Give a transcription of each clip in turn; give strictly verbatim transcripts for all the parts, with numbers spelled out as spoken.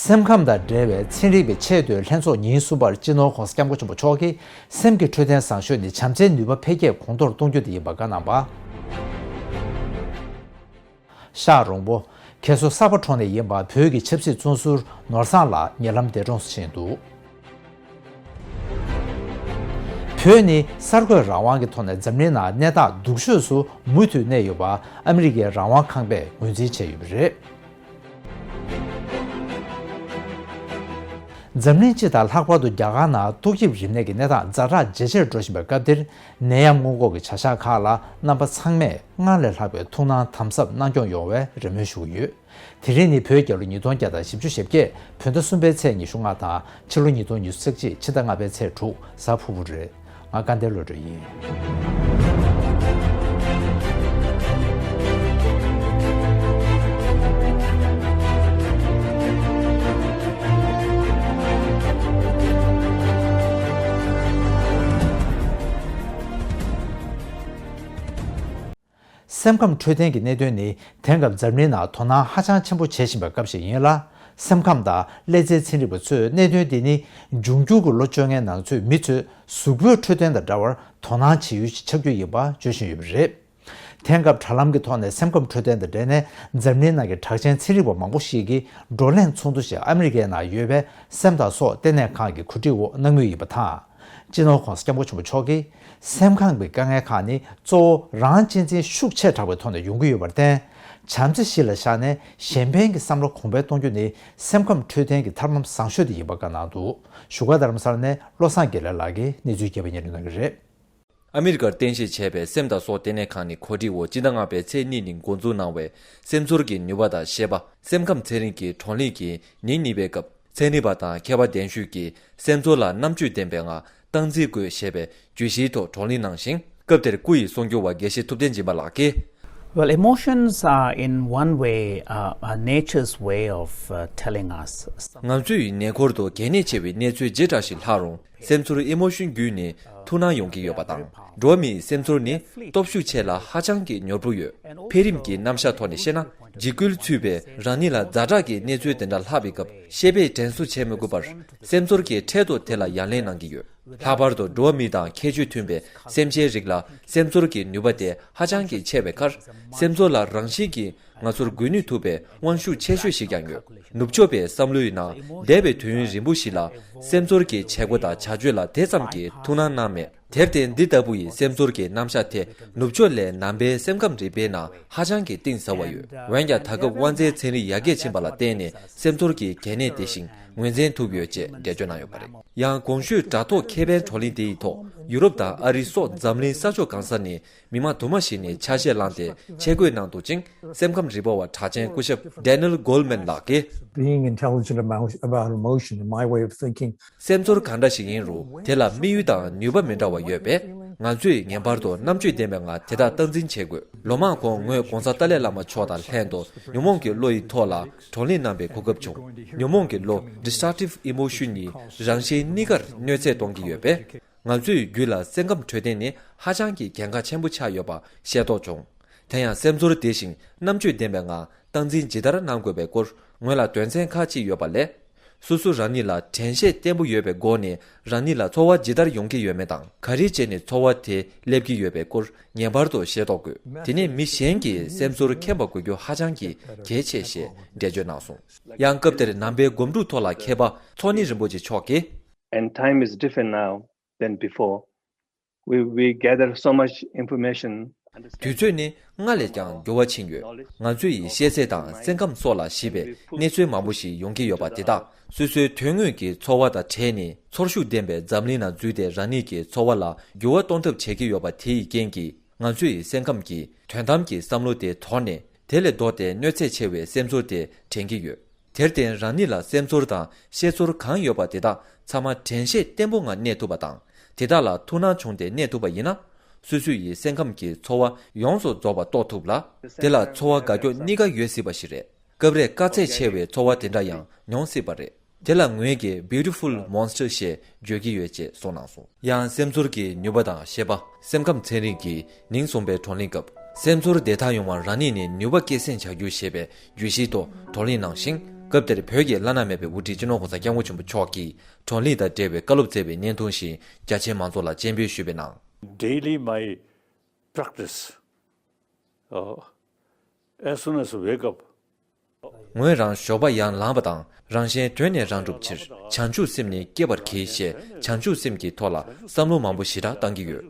སེམས་ཁམས་དང་འབྲེལ་བའི་ཚན་རིག་པའི་ཆེས་མཐོའི་ལྷན་ཚོགས་ཉིན་གསུམ་པར་སྤྱི་ནོར་༧གོང་ས་༧སྐྱབས་མགོན་ཆེན་པོ་མཆོག་གིས་སེམས་ཀྱི་འཕྲོད་བསྟེན་བཟང་ཤོས་ནི་བྱམས་བརྩེའི་ནུས་པ་འཕེལ་རྒྱས་གོང་མཐོར་གཏོང་རྒྱུ་དེ་ཡིན་པ་བཀའ་གནང་བ། ཤག་རོང་པོ། ཁ་སོ་གསར་པ་འཕྲོག་ནས་ཡིན་པ་བོད་ཀྱི་ཆབ་སྲིད་བཙོན་ཟུར་ནོར་བཟང་ལགས་ཉེ་ལམ་འདས་གྲོངས་སུ་ཕྱིན་འདུག་བོད་ནི་གསར་འགོད་རང་དབང་གི་ཐོག་ནས་འཛམ་གླིང་ནང་གནས་སྟངས་སྡུག་ཤོས་སུ་མུ་མཐུད་གནས་ཡོད་པ་ཨ་མི་རི་ཀའི་རང་དབང་ཁང་པས་ངོས་འཛིན་བྱས་ཡོད་པ་རེད། འཛམ་གླིང་སྤྱི་དང་ལྷག་པར་དུ་རྒྱ་གར་ནང་ཏོག་དབྱིབས་རིམས་ནད་ཀྱི་གནས་སྟངས་ཛ་དྲག་ཇེ་ཆེར་འགྲོ་བཞིན་པའི་སྐབས་འདིར། ནད་ཡམས་སྔོན་འགོག་གི་བྱ་གཞག་ཁག་ལ་རྣམ་པ་ཚང་མས་སྔར་ལས་ལྷག་པའི་ཐུགས་སྣང་དམ་ཟབ་གནང་སྐྱོང་ཡོང་བའི་རེ་སྨོན་ཞུ་གི་ཡོད། དེ་རིང་ནི་བོད་རྒྱལ་ལོ་ཉིས་སྟོང་བརྒྱ་དང་བཞི་བཅུ་ཞེ་བརྒྱད་བོད་ཟླ་གསུམ་པའི་ཚེས་ཉི་ཤུ་ལྔ་དང་ཕྱི་ལོ་ཉིས་སྟོང་ཉི་ཤུ་རྩ་གཅིག་ཕྱི་ཟླ་ལྔ་པའི་ཚེས་དྲུག་གཟའ་ཕུར་བུ་རེད། ང་སྐལ་ལྡན་བློ་གྲོས་ཡིན། སེམས་ཁམས་འཕྲོད་བསྟེན་གྱི་གནད་དོན་ནི་དེང་སྐབས་འཛམ་གླིང་ནང་དོ་སྣང་ཧ་ཅང་ཆེན་པོ་བྱེད་བཞིན་པའི་སྐབས་ཤིག་ཡིན་ལ། སེམས་ཁམས་དང་སླེ་ཚན་ཚན་རིག་པ་ཚོས་གནད་དོན་འདི་ནི་འབྱུང་འགྱུར་གྱི་ལོ་བཅོ་ལྔའི་ནང་ཚུད་མི་ཚོས་གཟུགས་པོའི་འཕྲོད་བསྟེན་དང་འདྲ་བར་དོ་སྣང་བྱེད་ཡུལ་ཞིག་ཆགས་རྒྱུ་ཡིན་པ་བརྗོད་བཞིན་ཡོད་པ་རེད། དེང་སྐབས་དྲ་ལམ་གྱི་ཐོག་ནས་སེམས་ཁམས་འཕྲོད་བསྟེན་དང་འབྲེལ་ནས་འཛམ་གླིང་ནང་གི་གྲགས་ཅན་ཚན་རིག་པ་མང་པོ་ཞིག་གིས་བགྲོ་གླེང་ཚོགས་འདུ་ཞིག་ཨ་མི་རི་ཀའི་ནང་ཡོད་པའི་སེམས་དང་སྲོག་ལྟེ་གནས་ཁང་གི་གོ་སྒྲིག་འོག་གནང་མུས་ཡིན་པ་དང་། སྤྱི་ནོར་༧གོང་ས་༧སྐྱབས་མགོན་ཆེན་པོ་མཆོག་གིས་སེམས་ཁམས་ཀྱི་དཀའ་ངལ་ཁག་ནི་གཙོ་བོ་རང་གཅེས་འཛིན་ཤུགས་ཆེ་དྲགས་པའི་ཐོག་ནས་ཡོང་གི་ཡོད་པར་བརྟེན། བྱམས་བརྩེ་གཞི་ལ་བཞག་ནས་གཞན་ཕན་གྱི་བསམ་བློ་གོང་འཕེལ་གཏོང་རྒྱུ་ནི་སེམས་ཁམས་འཕྲོད་བསྟེན་གྱི་ཐབས་ལམ་བཟང་ཤོས་དེ་ཡིན་པ་བཀའ་གནང་འདུག་བཞུགས་སྒར་རྡ་རམ་ས་ལ་ནས་བློ་བཟང་དགེ་ལེགས་ལགས་ཀྱིས་གནས་ཚུལ་རྒྱས་པ་སྙན་སྒྲོན་གནང་གི་རེད། ཨ་མི་རི་ཀར་རྟེན་གཞི་བྱས་པའི་སེམས་དང་སྲོག་ལྟེ་གནས་ཁང་ནི་གོ་སྒྲིག་འོག་སྤྱི་ཟླ་ལྔ་པའི་ཚེས་གཉིས་ཉིན་འགོ་འཛུགས་གནང་བའི་སེམས་ཚོར་གྱི་ནུས་པ་དང་ཤེས་པ་སེམས་ཁམས་ཚན་རིག་གི་བགྲོ་གླེང་གི་ཉིན་གཉིས་པའི་སྐབས། ཚན་རིག་པ་དང་མཁས་པ་གདན་ཞུས་ཀྱིས་སེམས་ཚོར་ལ་རྣམ་དཔྱོད་ལྡན་པའི་ངང་སྟངས་འཛིན་དགོས་ཞེས་པའི་བརྗོད་གཞིའི་ཐོག་བགྲོ་གླེང་གནང་ཞིང་། སྐབས་དེར་སྐུ་ཡི་གསུང་སྒྱུར་བ་དགེ་བཤེས་ཐུབ་བསྟན་སྦྱིན་པ་ལགས་ཀྱིས། Well, emotions are in one way uh, uh, nature's way of uh, telling us. ང་ཚོས་ཉེ་འཁོར་དུ་གལ་གནད་ཆེ་བའི་གནས་ཚུལ་ཇི་འདྲ་ཞིག་ལྷག་རུང་། སེམས་ཚོར་ཨི་མོ་ཤོན་བརྒྱུད་ནས་ཐུགས་སྣང་ཡོང་གི་ཡོད་པ་དང་། འགྲོ་བ་མིའི་སེམས་ཚོར་ནི་སྟོབས་ཤུགས་ཆེ་ལ་ཧ་ཅང་གི་མྱུར་པོ་ཡོད། འཕེལ་རིམ་གྱི་རྣམ་གཞག་ཐོག་ནས་བཤད་ན། འཇིགས་སྐུལ་ཚུད་པའི་རང་ཉིད་ལ་ཛ་དྲག་གི་གནས་ཚུལ་དེ་འདྲ་ལྷག་པའི་སྐབས་ཤེས་པས་དྲན་གསོ་བྱེད་མི་དགོས་པར་སེམས་ཚོར་གྱིས་འཕྲལ་དུ་དེ་ལ་ཡ་ལན་གནང་གི་ཡོད། ལྷག་པར་དུ་འགྲོ་བ་མི་དང་ཁྱད་ཆོས་མཐུན་པའི་སེམས་ཅན་རིགས་ལ་སེམས་ཚོར་གྱི་ནུས་པ་དེ་ཧ་ཅང་གི་ཆེ་བའི་ཁར། སེམས་ཚོར་ལ་རང་བཞིན་གྱིས་ང་ཚོར་མགུ་ནུས་ཐུབ་པའི་དབང་ཤུགས་ཆེ་ཤོས་ཤིག་ཀྱང་ཡོད། ནུབ་ཕྱོགས་པའི་བསམ་བློའི་ནང་འདས་པའི་དུས་ཡུན་རིང་པོ་ཞིག་ལ་སེམས་ཚོར་གྱི་བྱེད་སྒོ་དང་བྱ་སྤྱོད་ལ་དེ་ཙམ་གྱིས་ཐུགས་སྣང་གནང་མེད། དེར་བརྟེན་འདི་ལྟ་བུ་ཡི་སེམས་ཚོར་གྱི་རྣམ་གཞག་དེ་ནུབ་ཕྱོགས་ལས་ནང་པའི་སེམས་ཁམས་རིག་པའི་ནང་ཧ་ཅང་གི་གཏིང་ཟབ་པ་ཡོད། འོན་ཀྱང་ད་སྐབས་དབང་རྩའི་ཚན་རིག་ཡར་རྒྱས་ཕྱིན་པ་ལ་བརྟེན་ནས་སེམས་ཚོར་གྱི་གལ་གནད་དེ་བཞིན་ངོས་འཛིན་ཐུབ་ཡོད་ཅེས་འགྲེལ་བརྗོད་གནང་ཡོད་པ་རེད། ཡང་གོང་ཞུས་དྲ་ཐོག་ཁེ་ཕན་བགྲོ་གླེང་དེ་ཡི་ཐོག་ཡུ་རོབ་དང་ཨ་རི་སོགས་འཛམ་གླིང་ས་ཕྱོགས་གང་ས་ནས་མི་མང་དུ་མ་ཞིག་ནས་ཆ་ཤས་བླངས་ཏེ་ཆེད་བསྐོས་གནང་འདུག་ཅིང་། སེམས་ཁམས་རིག་པ་བ་གྲགས་ཅན་སྐུ་ཞབས་Daniel Goleman་ལགས་ཀྱིས། Being intelligent about, about emotion, in my way of thinking, སེམས་ཚོར་གང་འདྲ་ཞིག་ཡིན་རུང་དེ་ལ་དམིགས་ཡུལ་དང་ནུས་པ་མི་འདྲ་བ་ཡོད་པས། ང་ཚོས་ངེས་པར་དུ་རྣམ་དཔྱོད་ལྡན་པའི་ངང་དེ་དག་སྟངས་འཛིན་བྱེད་དགོས། ལོ་མང་གོང་ངོས་༧གོང་ས་ཏཱ་ལའི་བླ་མ་མཆོག་དང་ལྷན་དུ་ཉོན་མོངས་ཀྱི་བློ་ཡི་ཐོག་ལ་བགྲོ་གླེང་གནང་པའི་གོ་སྐབས་བྱུང་། ཉོན་མོངས་ཀྱི་བློ་Destructive Emotion་ཡིས་རང་གཞན་གཉིས་ཀར་གནོད་འཚེ་གཏོང་གི་ཡོད་པས། ང་ཚོའི་རྒྱུད་ལ་སེམས་ཁམས་འཕྲོད་བསྟེན་ནི་ཧ་ཅང་གི་གལ་འགངས་ཆེན་པོ་ཆགས་ཡོད་པ་ཤེས་རྟོགས་བྱུང་། དེ་ཡང་སེམས་ཚོར་བདེ་ཞིང་རྣམ་དཔྱོད་ལྡན་པའི་ངང་སྟངས་འཛིན་ཇི་ལྟར་གནང་དགོས་པའི་སྐོར་ངོས་ལ་དོན་ཚན་ཁག་ཅིག་ཡོད་པ་ལས། སོ་སོ་རང་ཉིད་ལ་དྲན་ཤེས་བརྟན་པོ་ཡོད་པའི་སྒོ་ནས་རང་ཉིད་ལ་ཚོར་བ་ཇི་ལྟར་ཡོང་གི་ཡོད་མེད་དང་ག་རེ་བྱས་ནས་ཚོར་བ་དེ་སླེབས་ཀྱི་ཡོད་པའི་སྐོར་ངེས་པར་དུ་ཤེས་རྟོགས་དགོས། དེ་ནས་མི་གཞན་གྱི་སེམས་ཚོར་མཁྱེན་པ་དགོས་རྒྱུ་ཧ་ཅང་གི་གལ་ཆེ་ཞེས་འགྲེལ་བརྗོད་གནང་སོང་། ཡང་སྐབས་དེར་ནང་པའི་སྒོམ་སྒྲུབ་ཐོག་ལ་མཁས་པ་མཚོ་སྣེ་རིན་པོ་ཆེ་མཆོག་གིས། And time is different now than before. We, we gather so much information. དུས་ཚོད་ནི་སྔར་ལས་ཀྱང་འགྱུར་བ་ཕྱིན་ཡོད། ང་ཚོ་ཡི་ཤེས་ཚད་དང་སེམས་ཁམས་སོགས་ལ་གཞིགས་པའི་གནས་ཚུལ་མང་པོ་ཞིག་ཡོང་གི་ཡོད་པ་དེ་དག་སོ་སོའི་དོན་དངོས་ཀྱི་ཚོར་བ་དང་བྲལ་ནས་ཚོར་ཤུགས་ལྡན་པའི་འཛམ་གླིང་ནང་འཛུལ་ཏེ་རང་ཉིད་ཀྱི་ཚོར་བ་ལ་འགྱུར་བ་གཏོང་ཐབས་བྱེད་ཀྱི་ཡོད་པ་དེ་ཡི་རྐྱེན་གྱིས་ང་ཚོ་ཡི་སེམས་ཁམས་ཀྱི་དོན་དམ་གྱི་བསམ་བློ་དེ་དོར་ནས་དེ་ལས་ལྡོག་སྟེ་གནོད་འཚེ་ཆེ་བའི་སེམས་ཚོར་དེ་དྲན་གྱི་ཡོད། དེར་བརྟེན་རང་ཉིད་ལ་སེམས་ཚོར་དང་ཤེས་ཚོར་གང་ཡོད་པ་དེ་དག་ཚང་མ་དྲན་ཤེས་བརྟན་པོ་ངང་གནས་ཐུབ་པ་དང་། དེ་དག་ལ་ཐུགས་སྣང་བྱུང་སྟེ་གནས་ཐུབ་པ་ཡིན་ན། སོ་སོ་ཡི་སེམས་ཁམས་ཀྱི་ཚོར་བ་ཡོངས་སུ་རྫོགས་པ་རྟོགས་ཐུབ་ལ། དེ་ལ་ཚོར་བ་དགའ་སྐྱོ་གཉིས་ཀ་ཡོད་སྲིད་པ་ཞིག་རེད། སྐབས་རེ་དཀའ་ཚེགས་ཆེ་བའི་ཚོར་བ་དེ་འདྲ་ཡང་མྱོང་སྲིད་པ་རེད། དེ་ལ་ངོས་ཀྱིས་Beautiful Monster་ཞེས་བརྗོད་ཀྱི་ཡོད་ཅེས་གསུངས་གནང་སོང་། ཡང་སེམས་ཚོར་གྱི་ནུས་པ་དང་ཤེས་པ་སེམས་ཁམས་ཚན་རིག་གི་ཉིན་གསུམ་པའི་བགྲོ་གླེང་སྐབས། སེམས་ཚོར་བདེ་ཐང་ཡོང་བར་རང་ཉིད་ནས་ནུས་པ་སྐྱེད་སྲིང་བྱ་རྒྱུ་ཞེས་པའི་བརྗོད་གཞིའི་ཐོག་བགྲོ་གླེང་གནང་ཞིང་ སྐབས་དེར་བོད་ཀྱི་བླ་ན་མེད་པའི་དབུ་ཁྲིད་སྤྱི་ནོར་༧གོང་ས་༧སྐྱབས་མགོན་ཆེན་པོ་མཆོག་གིས་བགྲོ་གླེང་དང་འབྲེལ་བའི་བཀའ་སློབ་སྩལ་བའི་བརྙན་ཐུང་ཞིག་རྒྱ་ཆེའི་མང་ཚོགས་ལ་སྤྱན་འབུལ་ཞུས་པའི་ནང་། Daily my practice, uh, as soon as I wake up, ངོས་རང་ཞོགས་པ་ཡར་ལངས་པ་དང་རང་གཞན་དོན་ནི་རང་སྒྲུབ་ཕྱིར་བྱང་ཆུབ་སེམས་ནི་བསྐྱེད་པར་གྱིས་ཞེས་བྱང་ཆུབ་སེམས་ཀྱི་ཐོག་ལ་བསམ་བློ་མང་པོ་ཞེ་དྲག་བཏང་གི་ཡོད།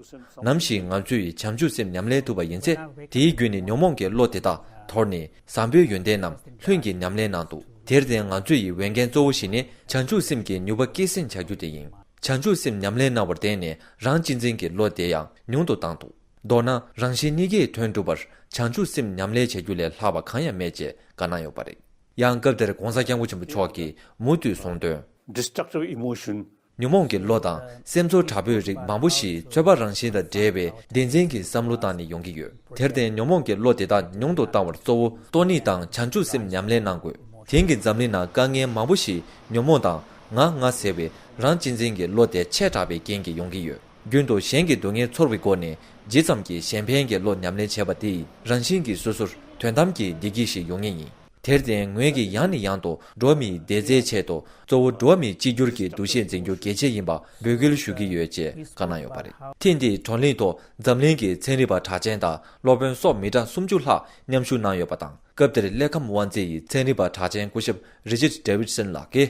ནམ་ཞིག་ང་ཚོས་བྱང་ཆུབ་སེམས་ཉམས་ལེན་ཐུབ་པ་ཡིན་ཚེ། དེའི་བརྒྱུད་ནས་ཉོན་མོངས་ཀྱི་བློ་དེ་དག་དོར་ནས་བཟང་པོའི་ཡོན་ཏན་རྣམས་ལྷུན་གྱིས་ཉམས་ལེན་གནང་འདུག་དེར་བརྟེན་ང་ཚོ་ཡི་འོས་འགན་གཙོ་བོ་ཞིག་ནི་བྱང་ཆུབ་སེམས་ཀྱི་ནུས་པ་སྐྱེད་སྲིང་བྱ་རྒྱུ་དེ་ཡིན། བྱང་ཆུབ་སེམས་ཉམས་ལེན་གནང་བར་བརྟེན་ནས་རང་གཅེས་འཛིན་གྱི་བློ་དེ་ཡང་ཉུང་དུ་བཏང་འདུག་མདོར་ན་རང་གཞན་གཉིས་ཀའི་དོན་སྒྲུབ་པར་བྱང་ཆུབ་སེམས་ཉམས་ལེན་བྱ་རྒྱུ་ལས་ལྷག་པ་གང་ཡང་མེད་ཅེས་བཀའ་གནང་ཡོད་པ་རེད། ཡང་སྐབས་དེར་༧གོང་ས་༧སྐྱབས་མགོན་ཆེན་པོ་མཆོག་གིས་མུ་མཐུད་གསུངས་དོན། Destructive emotion. ཉོན་མོངས་ཀྱི་བློ་དང་སེམས་ཚོར་དྲག་པོའི་རིགས་མང་པོ་ཞིག་ཚོད་དཔག་རང་བཞིན་དང་འབྲེལ་བའི་བདེན་འཛིན་གྱི་བསམ་བློ་བཏང་ནས་ཡོང་གི་ཡོད། དེར་བརྟེན་ཉོན་མོངས་ཀྱི་བློ་དེ་དག་ཉུང་དུ་བཏང་བར་གཙོ་བོ་སྟོང་ཉིད་དང་བྱང་ཆུབ་སེམས་ཉམས་ལེན་གནང་དགོས། དེང་གི་འཛམ་གླིང་ནང་དཀའ་ངལ་མང་པོ་ཞིག་ཉོན་མོངས་དང་ང་ང་ཟེར་བའི་རང་གཅེས་འཛིན་གྱི་བློ་དེ་ཆེ་དྲགས་པའི་རྐྱེན་གྱིས་ཡོང་གི་ཡོད། རྒྱུན་དུ་གཞན་གྱི་སྡུག་བསྔལ་ཚོར་བའི་སྒོ་ནས་ཇི་ཙམ་གྱིས་གཞན་ཕན་གྱི་བློ་ཉམས་ལེན་བྱས་པ་དེས་རང་བཞིན་གྱིས་སོ་སོར་དོན་དམ་གྱི་བདེ་སྐྱིད་ཞིག་ཡོང་ངེས་ཡིན། དེར་བརྟེན་ངོས་ཀྱིས་ཡང་ནས་ཡང་དུ་འགྲོ་བ་མིའི་བདེ་རྩའི་ཆེད་དུ་གཙོ་བོ་འགྲོ་བ་མིའི་གཅིག་གྱུར་གྱི་འདུ་ཤེས་འཛིན་རྒྱུ་གལ་ཆེ་ཡིན་པ་འབོད་སྐུལ་ཞུ་གི་ཡོད་ཅེས་བཀའ་གནང་ཡོད་པ་རེད། ཐེངས་འདིའི་བགྲོ་གླེང་ཐོག་འཛམ་གླིང་གི་ཚན་རིག་པ་གྲགས་ཅན་དང་སློབ་དཔོན་སོགས་མི་གྲངས་སུམ་ཅུ་ལྷག་མཉམ་ཞུགས་གནང་ཡོད་པ་དང་། སྐབས་དེར་ཀླད་ཁམས་དབང་རྩེ་ཡི་ཚན་རིག་པ་གྲགས་ཅན་སྐུ་ཞབས་Richard Davidson་ལགས་ཀྱིས།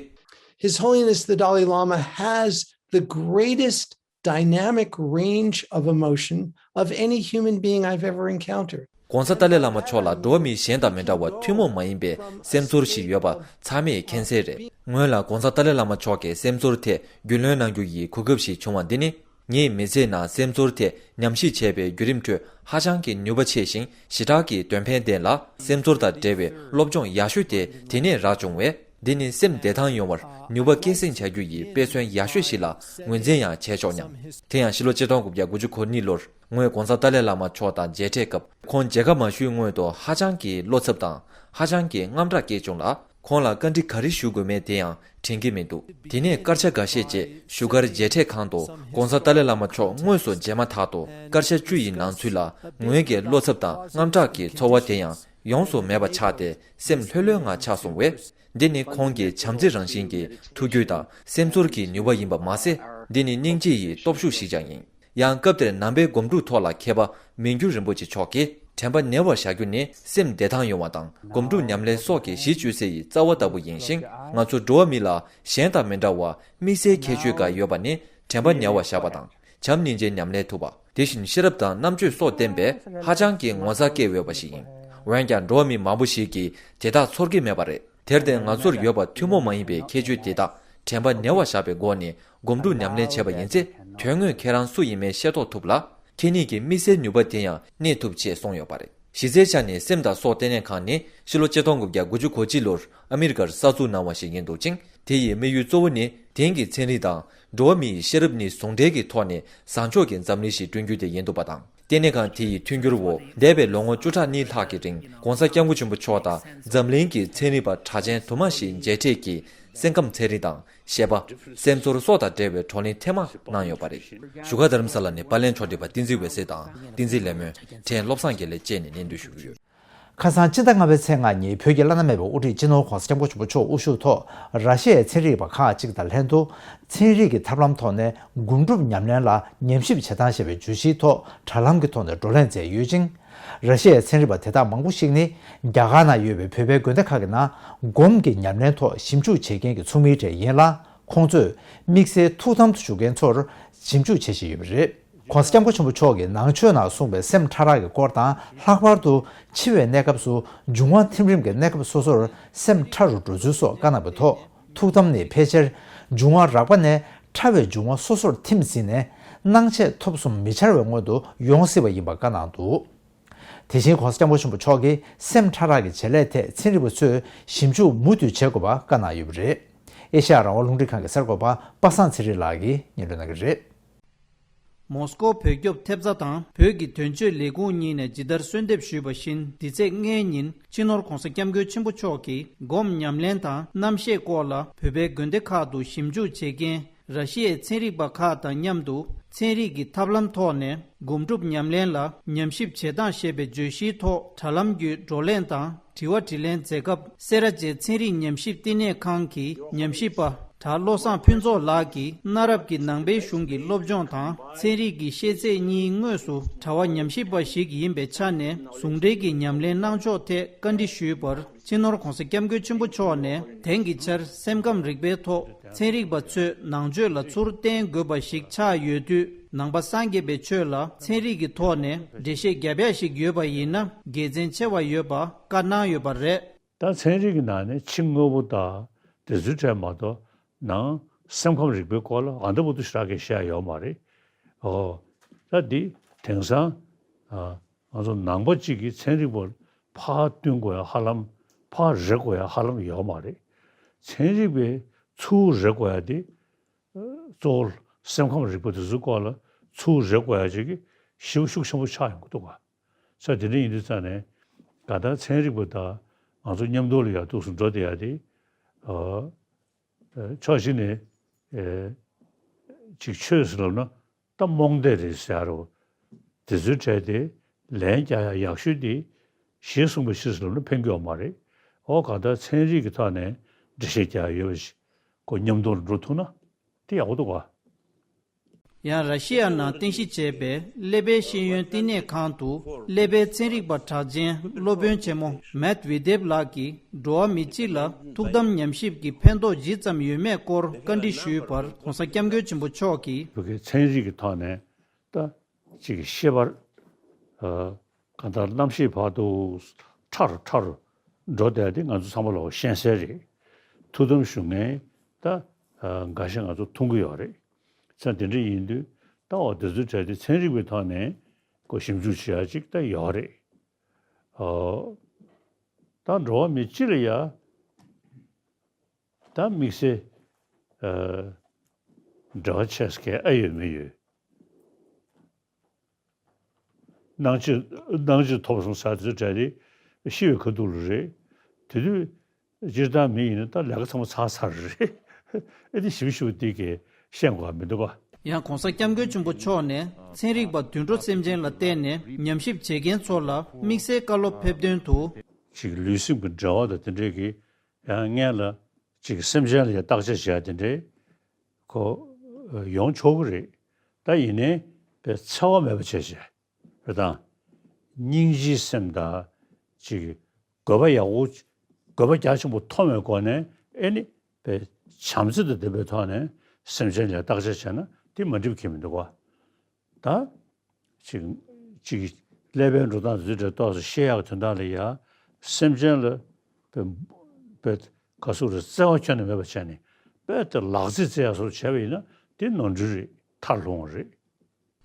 His Holiness the Dalai Lama has the greatest dynamic range of emotion of any human being I've ever encountered. ༸གོང་ས་ཏཱ་ལའི་བླ་མ་མཆོག་ལ་འགྲོ་བ་མི་གཞན་དང་མི་འདྲ་བར་ཐུན་མོང་མ་ཡིན་པའི་སེམས་ཚོར་ཞིག་ཡོད་པ་ཚང་མས་མཁྱེན་གསལ་རེད། སྔོན་ལ་༸་གོང་ས་ཏཱ་ལའི་བླ་མ་མཆོག་གི་སེམས་ཚོར་ཐད་རྒྱུས་ལོན་གནང་རྒྱུ་ཡི་གོ་སྐབས་ཤིག་བྱུང་བ་འདི་ནི། ངའི་མི་ཚེའི་ནང་སེམས་ཚོར་ཐད་ཉམས་ཞིབ་བྱས་པའི་བརྒྱུད་རིམ་ཁྲོད་ཧ་ཅང་གི་ནུས་པ་ཆེ་ཞིང་ཞེ་དྲག་གི་དོན་ཕན་ལྡན་ལ། སེམས་ཚོར་དང་འབྲེལ་བའི་སློབ་སྦྱོང་ཡག་ཤོས་དེ་དེ་ནས་རག་བྱུང་བས། འདི་ནི་སེམས་བདེ་ཐང་ཡོང་བར་ནུས་པ་སྐྱེད་སྲིང་བྱ་རྒྱུ་ཡི་དཔེ་མཚོན་ཡག་ཤོས་ཤིག་ལ་ངོས་འཛིན་ཡང་བྱས་ཆོག་སྙམ། དེ་ཡང་ཕྱི་ལོ་ཆིག་སྟོང་དགུ་བརྒྱ་དགུ་བཅུ་གོ་གཉིས་ལོར་ངོས་༸གོང་ས་ཏཱ་ལའི་བླ་མ་མཆོག་དང་མཇལ་འཕྲད་སྐབས། ཁོང་མཇལ་ཁ་མ་ཞུས་སྔོན་དུ་ཧ་ཅང་གི་བློ་འཚབ་དང་ཧ་ཅང་གི་དངངས་སྐྲག་སྐྱེས་བྱུང་ལ། ཁོང་ལ་བཀའ་འདྲི་ག་རེ་ཞུ་དགོས་མེད་དེ་ཡང་དྲན་གྱི་མི་འདུག་དེ་ནས་སྐར་ཆ་འགའ་ཤས་རྗེས་བཞུགས་སྒར་མཇལ་འཕྲད་ཁང་དུ་༸གོང་ས་ཏཱ་ལའི་བླ་མ་མཆོག་དངོས་སུ་མཇལ་མ་ཐག་ཏུ་སྐར་ཆ་བཅུ་ཡི་ནང་ཚུད་ལ་ངོས་ཀྱི་བློ་འཚབ་དང་དངངས་སྐྲག་གི་ཚོར་བ་དེ་ཡང་ཡོངས་སུ་མེད་པ་ཆགས་ཏེ་སེམས་ལྷོད་ལྷོད་ངང་ཆགས་སོང་བས། འདི་ནི་ཁོང་གི་བྱམས་བརྩེ་རང་བཞིན་གྱི་ཐུགས་རྒྱུད་དང་སེམས་ཚོར་གྱི་ནུས་པ་ཡིན་པ་མ་ཟད། འདི་ནི་སྙིང་རྗེ་ཡི་སྟོབས་ཤུགས་ཤིག་ཀྱང་ཡིན། ཡང་སྐབས་དེར་ནང་པའི་སྒོམ་སྒྲུབ་ཐོག་ལ་མཁས་པ་མི་འགྱུར་རིན་པོ་ཆེ་མཆོག་གིས། དྲན་པ་ཉེ་བར་བཞག་རྒྱུ་ནི་སེམས་བདེ་ཐང་ཡོང་བ་དང་སྒོམ་སྒྲུབ་ཉམས་ལེན་སོགས་ཀྱི་གཞི་བཅོལ་སའི་རྩ་བ་ལྟ་བུ་ཡིན་ཞིང་། ང་ཚོ་འགྲོ་བ་མི་ལ་གཞན་དང་མི་འདྲ་བར་དམིགས་བསལ་ཁྱད་ཆོས་འགའ་ཡོད་པ་ནི་དྲན་པ་ཉེ་བར་བཞག་པ་དང་བྱམས་སྙིང་རྗེ་ཉམས་ལེན་ཐུབ་པ། དེ་བཞིན་ཤེས་རབ་དང་རྣམ་དཔྱོད་སོགས་ལྡན་པས་ཧ་ཅང་གི་ངོ་མཚར་སྐྱེ་འོས་པ་ཞིག་ཡིན། འོན་ཀྱང་འགྲོ་བ་མི་མང་པོ་ཞིག་གིས་དེ་དག་ཚོར་གྱི་མེད་པ་རེད། དེར་བརྟེན་ང་ཚོར་ཡོད་པ་ཐུན་མོང་མ་ཡིན་པའི་ཁྱད་ཆོས་དེ་དག་དྲན་པ་ཉེ་བར་བཞག་པའི་སྒོ་ནས་སྒོམ་སྒྲུབ་ཉམས་ལེན་བྱས་པ་ཡིན་ཚེ། དོན་དངོས་ཁྱེད་རང་སུ་ཡིན་མིན་ཤེས་རྟོགས་ཐུབ་ལ། ཁྱེད་ཉིད་ཀྱི་དམིགས་བསལ་ནུས་པ་དེ་ཡང་གནས་ཐུབ་ཅེས་གསུངས་ཡོད་པ་རེད། གཞི་རྩའི་ཆ་ནས་སེམས་དང་སྲོག་ལྟེ་གནས་ཁང་ནི་ཕྱི་ལོ་ཆིག་སྟོང་དགུ་བརྒྱ་དགུ་བཅུ་གོ་གཅིག་ལོར་ཨ་མི་རི་ཀར་གསར་འཛུགས་གནང་བ་ཞིག་ཡིན་འདུག་ཅིང་། དེ་ཡི་དམིགས་ཡུལ་གཙོ་བོ་ནི་དེང་གི་ཚན་རིག་དང་འགྲོ་བ་མིའི་ཤེས་རབ་གཉིས་ཟུང་འབྲེལ་གྱི་ཐོག་ནས་བཟང་ཕྱོགས་ཀྱི་འཛམ་གླིང་ཞིག་བསྐྲུན་རྒྱུ་དེ་ཡིན་འདུག་པ་དང་། ལྟེ་གནས་ཁང་དེ་ཡི་མཐུན་འགྱུར་འོག་འདས་པའི་ལོ་ངོ་བཅུ་ཕྲག་གཉིས་ལྷག་གི་རིང་༸གོང་ས་༸སྐྱབས་མགོན་ཆེན་པོ་མཆོག་དང་འཛམ་གླིང་གི་ཚན་རིག་པ་གྲགས་ཅན་དུ་མ་ཞིག་མཇལ་འཕྲད་ཀྱིས་སེམས་ཁམས་ཚན་རིག་དང་། ཤེས་པ། སེམས་ཚོར་སོགས་དང་འབྲེལ་བའི་བགྲོ་གླེང་ཐེངས་མ་གནང་ཡོད་པ་རེད། བཞུགས་སྒར་རྡ་རམ་ས་ལ་ནས་པར་ལེན་ཕྱོགས་སྒྲིག་པ་བསྟན་འཛིན་འོད་ཟེར་དང་བསྟན་འཛིན་ལས་སྨོན་ཕྲན་བློ་བཟང་དགེ་ལེགས་བཅས་ནས་སྙན་སྒྲོན་ཞུ་གི་ཡོད། ཁ་སང་སྤྱི་ཟླ་ལྔ་པའི་ཚེས་ལྔ་ཉིན་བོད་ཀྱི་བླ་ན་མེད་པའི་དབུ་ཁྲིད་སྤྱི་ནོར་༸གོང་ས་༸སྐྱབས་མགོན་ཆེན་པོ་མཆོག་དབུ་བཞུགས་ཐོག་ར་ཤི་ཡའི་ཚན་རིག་པ་ཁག་ཅིག་དང་ལྷན་དུ་ཚན་རིག་གི་ཐབས་ལམ་ཐོག་ནས་སྒོམ་སྒྲུབ་ཉམས་ལེན་ལ་ཉམས་ཞིབ་བྱེད་སྟངས་ཞེས་པའི་བརྗོད་གཞིའི་ཐོག་དྲ་ལམ་གྱི་ཐོག་ནས་བགྲོ་གླེང་མཛད་ཡོད་ཅིང་། ར་ཤི་ཡའི་ཚན་རིག་པ་དེ་དག་མང་པོ་ཞིག་ནི་རྒྱ་གར་ནང་ཡོད་པའི་བོད་པའི་དགོན་སྡེ་ཁག་གི་ནང་སྒོམ་གྱི་ཉམས་ལེན་ཐོག་ཞིབ་འཇུག་བྱེད་མཁན་གྱི་ཚོགས་མིའི་གྲས་ཡིན་ལ། ཁོང་ཚོས་དམིགས་བསལ་ཐུགས་དམ་དུ་བཞུགས་མཁན་ཚོར་ཞིབ་འཇུག་བྱེད་བཞིན་ཡོད་པ་རེད། ༸གོང་ས་༸སྐྱབས་མགོན་ཆེན་པོ་མཆོག་གིས་ནང་ཆོས་ནང་གསུངས་པའི་སེམས་ཕྲ་རགས་ཀྱི་སྐོར་དང་། ལྷག་པར་དུ་འཆི་བའི་གནས་སྐབས་སུ་འབྱུང་བ་ཐིམ་རིམ་གྱི་གནས་སྐབས་སོ་སོར་སེམས་ཕྲ་རུ་འགྲོ་ཚུལ་སོགས་བཀའ་གནང་བའི་ཐོག་ཐུགས་དམ་ནི་ཕལ་ཆེར་འབྱུང་བ་རགས་པ་ནས་ཕྲ་བའི་འབྱུང་བ་སོ་སོར་ཐིམ་ཟིན་ནས་སྣང་མཆེད་ཐོབ་གསུམ་མི་འཆར་བའི་སྔོན་དུ་ཡོང་སྲིད་པ་ཡིན་པ་བཀའ་གནང་འདུག་དེ་བཞིན་༸གོང་ས་༸སྐྱབས་མགོན་ཆེན་པོ་མཆོག་གིས་སེམས་ཕྲ་རགས་ཀྱི་བྱེད་ལས་ཐད་ཚན་རིག་པ་ཚོས་ཞིབ་འཇུག་མུ་མཐུད་བྱེད་དགོས་པ་བཀའ་གནང་ཡོད་པ་རེད། ཨེ་ཤ་ཡ་རང་དབང་རླུང་འཕྲིན་ཁང་གི་གསར་འགོད་པ་པ་སངས་ཚེ་རིང་ལགས་ཀྱིས་སྙན་སྒྲོན་གནང་གི་རེད། མོ་སྐོ་བོད་སྐྱོབ་ཐེབས་རྩ་དང་བོད་ཀྱི་དོན་གཅོད་ལས་ཁུངས་གཉིས་ནས་ཇི་ལྟར་གསོལ་འདེབས་ཞུས་པ་བཞིན། འདི་ཚེས་ལྔའི་ཉིན་སྤྱི་ནོར་༸གོང་ས་༸སྐྱབས་མགོན་ཆེན་པོ་མཆོག་གིས་སྒོམ་ཉམས་ལེན་དང་རྣམ་བཤད་སྐོར་ལ་བོད་པའི་དགོན་སྡེ་ཁག་ཏུ་ཞིབ་འཇུག་བྱེད་མཁན་ར་ཤི་ཡའི་ཚན་རིག་པ་ཁག་དང་མཉམ་དུ་ ཚན་རིག་གི་ཐབས་ལམ་ཐོག་ནས་སྒོམ་སྒྲུབ་ཉམས་ལེན་ལ་ཉམས་ཞིབ་བྱེད་སྟངས་ཞེས་པའི་བརྗོད་གཞིའི་ཐོག་དྲ་ལམ་བརྒྱུད་བགྲོ་གླེང་དང་དྲི་བ་དྲིས་ལན་མཛད་སྐབས། སེ་ར་བྱེས་ཚན་རིག་ཉམས་ཞིབ་བསྟི་གནས་ཁང་གི་ཉམས་ཞིབ་པ་གྲྭ་བློ་བཟང་ཕུན་ཚོགས་ལགས་ཀྱིས། གནའ་རབས་ཀྱི་ནང་པའི་གཞུང་གི་སློབ་སྦྱོང་དང་ཚན་རིག་གི་ཤེས་ཚད་གཉིས་དངོས་སུ་གྲྭ་བ་ཉམས་ཞིབ་པ་ཞིག་ཡིན་པའི་ཆ་ནས། ཟུང་འབྲེལ་གྱི་ཉམས་ལེན་གནང་ཕྱོགས་ཐད་བཀའ་འདྲི་ཞུས་པར། སྤྱི་ནོར་༧གོང་ས་༧སྐྱབས་མགོན་ཆེན་པོ་མཆོག་ནས། དེང་གི་ཆར་སེམས་ཁམས་རིག་པའི་ཐོག་ཚན་རིག་པ་ཚོས་ནང་ཆོས་ལ་ཚུར་བརྟེན་དགོས་པ་ཞིག་ཆགས་ཡོད་དུས། ནང་པ་སངས་རྒྱས་པའི་ཆོས་ལ་ཚན་རིག་གི་ཐོག་ནས་འགྲེལ་བཤད་རྒྱབ་ཡ་ཞིག་ཡོད་པ་ཡིན་ན་དགེ་མཚན་ཆེ་བ་ཡོད་པ་བཀའ་གནང་ཡོད་པ་རེད། ད་ཚན་རིག་གི་ནང་ནས་ཕྱི་དངོས་པོ་དང་དེ་ཚོའི་གྲས་མ་གཏོགས། ནང་སེམས་ཁམས་རིག་པའི་སྐོར་ལ་ཨ་འདྲ་པོ་དུ་ཞེ་དྲག་གི་བཤད་ཡོད་མ་རེད། ཨོ། ད་འདི་དེང་སང་ཨ་ང་ཚོ་ནང་པ་གཅིག་གིས་ཚན་རིག་པར་ཕར་བསྟུན་དགོས་ཡ་ཧ་ལམ། ཕར་རེ་དགོས་ཡ་ཧ་ལམ་ཡོད་མ་རེད། ཚན་རིག་པས་ཚུར་རེ་དགོས་ཡ་དེ། གཙོ་བོ་སེམས་ཁམས་རིག་པ་དེ་ཚོའི་སྐོར་ལ་ཚུར་རེ་དགོས་ཡ་ཅིག་གི་ཞེ་པོ་ཤུགས་ཆེན་པོ་ཆགས་ཡོང་གི་འདུག་ག། ས་དེ་འདྲ་ཡིན་དུས་ཙང་ནས་གང་ལྟར་ཚན་རིག་པ་དང་ང་ཚོ་མཉམ་དུ་ལ་ཡར་འདུག་སེ་འགྲོ་བསྡད་ཡ་དེ། ཨ། ཕྱོགས་གཅིག་ནས་ཨེ་ཅིག་ཆོས་ཟེར་ལབ་ན་ད་རྨོངས་དད་རེད་ཟེར་ཡ་རོ། དེ་ཚོའི་གྲས་དེ་ལན་རྒྱག་ཡ་ཡག་ཤོས་དེ་ཞེས་གསུངས་པ་ཕྱིར་ཟེར་ལབ་ན་ཕན་གྱི་ཡོད་མ་རེད། ཨོ་གང་ལྟར་ཚན་རིག་གི་ཐོག་ནས་འགྲེལ་བཤད་རྒྱག་ཡ་ཡོད་པ་ཞིག་གོ་མཉམ་དུ་ལ་འགྲོ་ཐུབ་ན་དེ་ཡག་པོ་འདུག་ག། ཡང་ར་ཤི་ཡ་ནང་རྟེན་གཞི་བྱས་པའི་ཀླད་པའི་ཤེས་ཡོན་བསྟི་གནས་ཁང་དུ་ཀླད་པའི་ཚན་རིག་པ་གྲགས་ཅན་སློབ་དཔོན་ཆེན་མོ་མེད་ཝི་དེབ་ལགས་ཀྱིས། འགྲོ་བ་མི་སྤྱི་ལ་ཐུགས་དམ་ཉམས་ཞིབ་ཀྱི་ཕན་ཐོགས་ཇི་ཙམ་ཡོད་མེད་སྐོར་བཀའ་འདྲི་ཞུས་པར། ྋགོང་ས་ྋསྐྱབས་མགོན་ཆེན་པོ་མཆོག་གིས། བོད་ཀྱི་ཚན་རིག་གི་ཐོག་ནས་ད་ཅིག་ཤེས་པར། ཨ། གང་ལྟར་རྣམ་ཤེས་བར་དུ་ཕྲ་རུ་ཕྲ་རུ་འགྲོ་བསྡད་དེ་ང་ཚོ་ཚང་མ་ལོག་ཤེས་གསལ་རེད། ཐུགས་དམ་བཞུགས་མཁན་ད་འགའ་ཤས་ང་ཚོ་མཐོང་གི་ཡོད་རེད། ཙང་དེ་འདྲ་ཡིན་དུས་ད་འོ་དེ་ཚོའི་གྲས་དེ་ཚན་རིག་པའི་ཐོག་ནས་ཀོ་ཞིབ་འཇུག་བྱེད་ཡ་ཅིག་ད་ཡོད་རེད། ཨོ། ད་འགྲོ་བ་མི་སྤྱི་ལ་ཡ། ད་དམིགས་བསལ་ཨ་འབྲེལ་བ་ཆེ་ས་གས་ཨེ་ཡོད་མི་ཡོད། སྣང་ཆེན་སྣང་ཆེན་ཐོབ་སོང་ས་དེ་ཚོ་གྲས་དེ་ཤི་བའི་ཁ་ཐུག་ལ་རེད། དེ་དུས་སྤྱིར་བཏང་མི་ཡིན་ན་ད་ལས་ཀ་ཚང་མ་ཚར་ཚར་རེད། ཨེ་དེ་ཞིབ་ཞིབ་དེ་གས་ཤེས་དགོས་མི་འདུག་ག། ཡང་་ྋགོང་ས་ྋསྐྱབས་མགོན་ཆེན་པོ་མཆོག་ནས་ཚན་རིག་པ་དུད་འགྲོ་སེམས་ཅན་ལ་བརྟེན་ནས་ཉམས་ཞིབ་བྱེད་མཁན་ཚོ་ལ་དམིགས་བསལ་བཀའ་སློབ་ཕེབས་དོན་དུ། ཅིག་ལུས་སེམས་ཀྱི་འབྲེལ་བ་དང་དེ་འདྲས་ཀྱི་ཡང་སྔན་ལ་ཅིག་སེམས་ཅན་ལ་ཡང་བརྟག་དཔྱད་བྱེད་ཡ་དེ་འདྲས་ཁོ་ཡོང་ཆོག་གི་རེད། ད་ཡིན་ནའི་པའི་འཚེ་བ་མེད་པ་བྱས་བྱས་རེད་དང་། སྙིང་རྗེའི་སེམས་དང་ཅིག་དགོས་པ་ཡག་པོ་དགོས་པ་རྒྱ་ཆེན་པོ་མཐོང་བའི་སྒོ་ནས་ཨེ་ནི་པའི་བྱམས་བརྩེ་དང་ལྡན་པའི་ཐོག་ནས་སེམས་ཅན་ལ་བརྟག་དཔྱད་བྱས་ན་དེ་མ་འགྲིག་གི་མི་འདུག་ག། ད། ཅིག་ཅིག་ཀླད་པའི་འགྲོ་སྟངས་འཛུལ་འདྲ་ཏོག་ཙམ་ཤེས་ཡག་དོན་དག་ལ་ཡ། སེམས་ཅན་ལ་པེ་པེ་ག་སུ་རེ་བརྩེ་བ་ཁྱོན་ནས་མེད་པ་བྱས་ནས་པེ་དེ་ལག་རྩིས་རྩེ་ཡག་སོགས་བྱས་པ་ཡིན་ན་དེ་ནོར་འཁྲུལ་རེད། མཐར་ལྷུང་བ་རེད།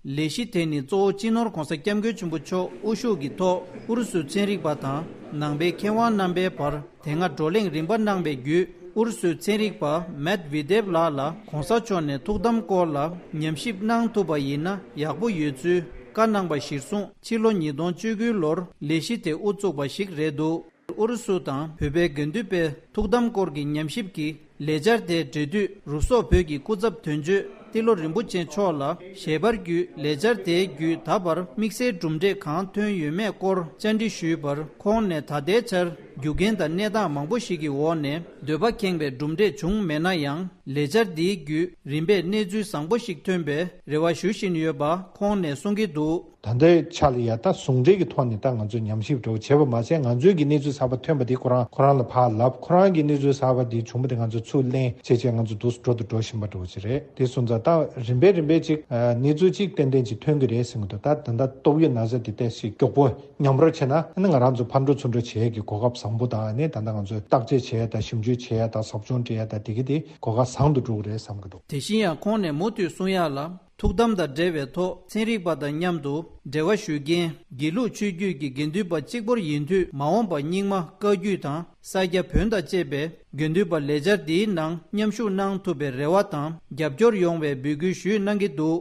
ལས་གཞི་དེ་ནི་གཙོ་བོ་སྤྱི་ནོར་༧གོང་ས་༧སྐྱབས་མགོན་ཆེན་པོ་མཆོག་དབུ་བཞུགས་ཀྱི་ཐོག་ཨུ་རུ་སུའི་ཚན་རིག་པ་དང་ནང་པའི་མཁས་དབང་རྣམ་པའི་བར། དེ་སྔ་བགྲོ་གླེང་རིམ་པ་གནང་བའི་བརྒྱུད། ཨུ་རུ་སུའི་ཚན་རིག་པ་མེད་ཝི་དེབ་ལགས་ལ་༧གོང་ས་མཆོག་ནས་ཐུགས་དམ་སྐོར་ལ་ཉམས་ཞིབ་གནང་ཐུབ་པ་ཡིན་ན་ཡག་པོ་ཡོད་ཚུལ་བཀའ་གནང་བ་གཞིར་བཟུང་ཕྱི་ལོ་ཉིས་སྟོང་བཅུ་དགུ་ལོར་ལས་གཞི་དེ་དབུ་བཙུགས་པ་ཞིག་རེད་འདུག་ཨུ་རུ་སུ་དང་བོད་པའི་དགེ་འདུན་པའི་ཐུགས་དམ་སྐོར་གྱི་ཉམས་ཞིབ་ཀྱི་ལས་འཆར་དེ་འབྲེལ་མཐུད་རུ་སོག་བོད་ཀྱི་སྐུ་ཚབ་དོན་གཅོད། ཏི་ལོ་རིན་པོ་ཆེ་མཆོག་ལ་ཞལ་པར་བརྒྱུད་ལས་འཆར་དེའི་བརྒྱུད་ད་བར་དམིགས་བསལ་གྲུབ་འབྲས་གང་ཐོན་ཡོད་མེད་སྐོར་བཅར་འདྲི་ཞུས་པར། ཁོང་ནས་ད་ལྟའི་ཆར་རྒྱུ་རྐྱེན་དང་གནས་སྟངས་མང་པོ་ཞིག་གི་འོག་ནས་འདོད་པ་ཁེངས་པའི་གྲུབ་འབྲས་བྱུང་མེད་ན་ཡང་། ལས་འཆར་འདིའི་བརྒྱུད་རིམ་པས་གནས་ཚུལ་བཟང་པོ་ཞིག་ཐོན་པའི་རེ་བ་ཞུ་བཞིན་ཡོད་པ་ཁོང་ནས་གསུང་གི་འདུག་ད་ལྟའི་ཆ་ལ་ཡ་ད་ཟུང་འབྲེལ་གྱི་ཐོག་ནས་ད་ང་ཚོས་ཉམས་ཞིབ་འདྲ་བོ་བྱས་པ་མ་ཟད། ང་ཚོའི་གི་གནས་ཚུལ་གསར་པ་ཐོན་པ་དེ་ཁོ་རང་ཁོ་རང་ལ་ཕར་ལབ། ཁོ་རང་གི་གནས་ཚུལ་གསར་པ་དེ་བྱུང་བ་དེ་ང་ཚོས་ཚུར་ལེན་བྱས་བྱས་ང་ཚོ་འདུག་སེ་འགྲོ་དང་འགྲོ་བཞིན་པ་འདྲ་བོ་ཅིག་རེད། དེ་སོང་ཙང་ད་རིམ་པས་རིམ་པས་ཅིག་ཨ་གནས་ཚུལ་ཅིག་ཏན་ཏན་ཅིག་ཐོན་གི་རེད་ཟེར་གི་འདུག་ད་ད་ལྟ་ཏོག་དབྱིབས་ན་ཚ་དེ་ཏོག་ཙམ་མགྱོགས་པོ་ཉམས་རོགས་བྱས་ན། ཨ་ནི་ང་རང་ཚོ་ཕར་འགྲོ་ཚུར་འགྲོ་བྱེད་ཡས་ཀྱི་གོ་སྐབས་བཟང་པོ་དང་། ཨ་ནི་ད་ལྟ་ང་ཚོས་བརྟག་དཔྱད་བྱེད་ཡས་དང་ཞིབ་འཇུག་བྱེད་ཡས་དང་ཟབ་སྦྱོང་སྤྲད་ཡས་དང་དེ་གི་དེ་གོ་སྐབས་བཟང་དུ་འགྲོ་གི་རེད་བསམ་གི་འདུག་དེ་བཞིན་ཡང་ཁོང་ནས་མུ་མཐུད་གསུང་ཡ་ལ། ཐུགས་དམ་དང་འབྲེལ་བའི་ཐོག་ཚན་རིག་པ་དང་མཉམ་དུ་འབྲེལ་བ་ཞུ་མཁན་དགེ་ལུགས་ཆོས་བརྒྱུད་ཀྱི་དགེ་འདུན་པ་གཅིག་པོར་ཡིན་དུས། མ་འོངས་པ་རྙིང་མ་བཀའ་བརྒྱུད་དང་ས་སྐྱ་བོན་དང་བཅས་པའི་དགེ་འདུན་པ་ལས་འཆར་འདིའི་ནང་མཉམ་ཞུགས་གནང་ཐུབ་པའི་རེ་བ་དང་རྒྱབ་སྐྱོར་ཡོང་བའི་འབོད་སྐུལ་ཞུས་གནང་གི་འདུག་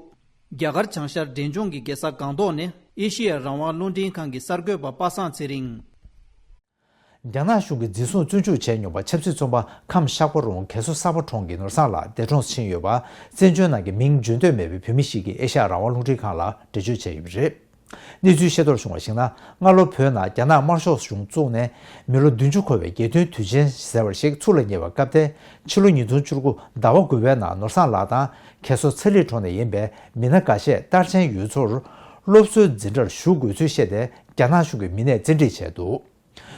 རྒྱ་གར་བྱང་ཤར་འབྲས་ལྗོངས་ཀྱི་རྒྱལ་ས་སྒང་ཏོག་ནས་ཨེ་ཤི་ཡ་རང་དབང་རླུང་འཕྲིན་ཁང་གི་གསར་འགོད་པ་པ་སངས་ཚེ་རིང་། རྒྱ་ནག་གཞུང་གིས་འཛིན་བཟུང་བཙོན་འཇུག་བྱས་མྱོང་བ་ཆབ་སྲིད་བཙོན་པ་ཁམས་ཤག་པ་རོང་གེ་སོ་གསར་པ་གྲོང་གི་ནོར་བཟང་ལགས་འདས་གྲོངས་སུ་ཕྱིན་ཡོད་པ། བཙན་བྱོལ་ནང་གི་མིང་བརྗོད་འདོད་མེད་པའི་བོད་མི་ཞིག་གིས་ཨེ་ཤ་ཡ་རང་དབང་རླུང་འཕྲིན་ཁང་ལ་འགྲེལ་བརྗོད་བྱས་ཡོད་པ་རེད། གནས་ཚུལ་ཤེས་རྟོགས་བྱུང་བར་གཞིགས་ན། སྔ་ལོ་བོད་ནང་རྒྱ་ནག་དམར་ཤོག་གཞུང་བཙུགས་ནས་མི་ལོ་བདུན་ཅུ་འཁོར་བའི་རྒྱལ་སྟོན་དུས་ཆེན་ཟེར་བ་ཞིག་ཚུགས་ལ་ཉེ་བའི་སྐབས་དེ། ཕྱི་ལོ་ཉིས་སྟོང་བཅུ་དགུ་ཟླ་བ་དགུ་པའི་ནང་ནོར་བཟང་ལགས་དང་གེ་སོ་ཚ་ལི་གྲོང་ནས་ཡིན་པའི་མི་སྣ་འགའ་ཤས་རྟར་ཆེན་ཡུལ་ཚོར་སློབ་གསོའི་འཛིན་གྲྭར་ཞུགས་དགོས་ཚུལ་བཤད་དེ། རྒྱ་ནག་གཞུང་གི་མི་སྣས་བཙན་ཁྲིད་བྱས་འདུག།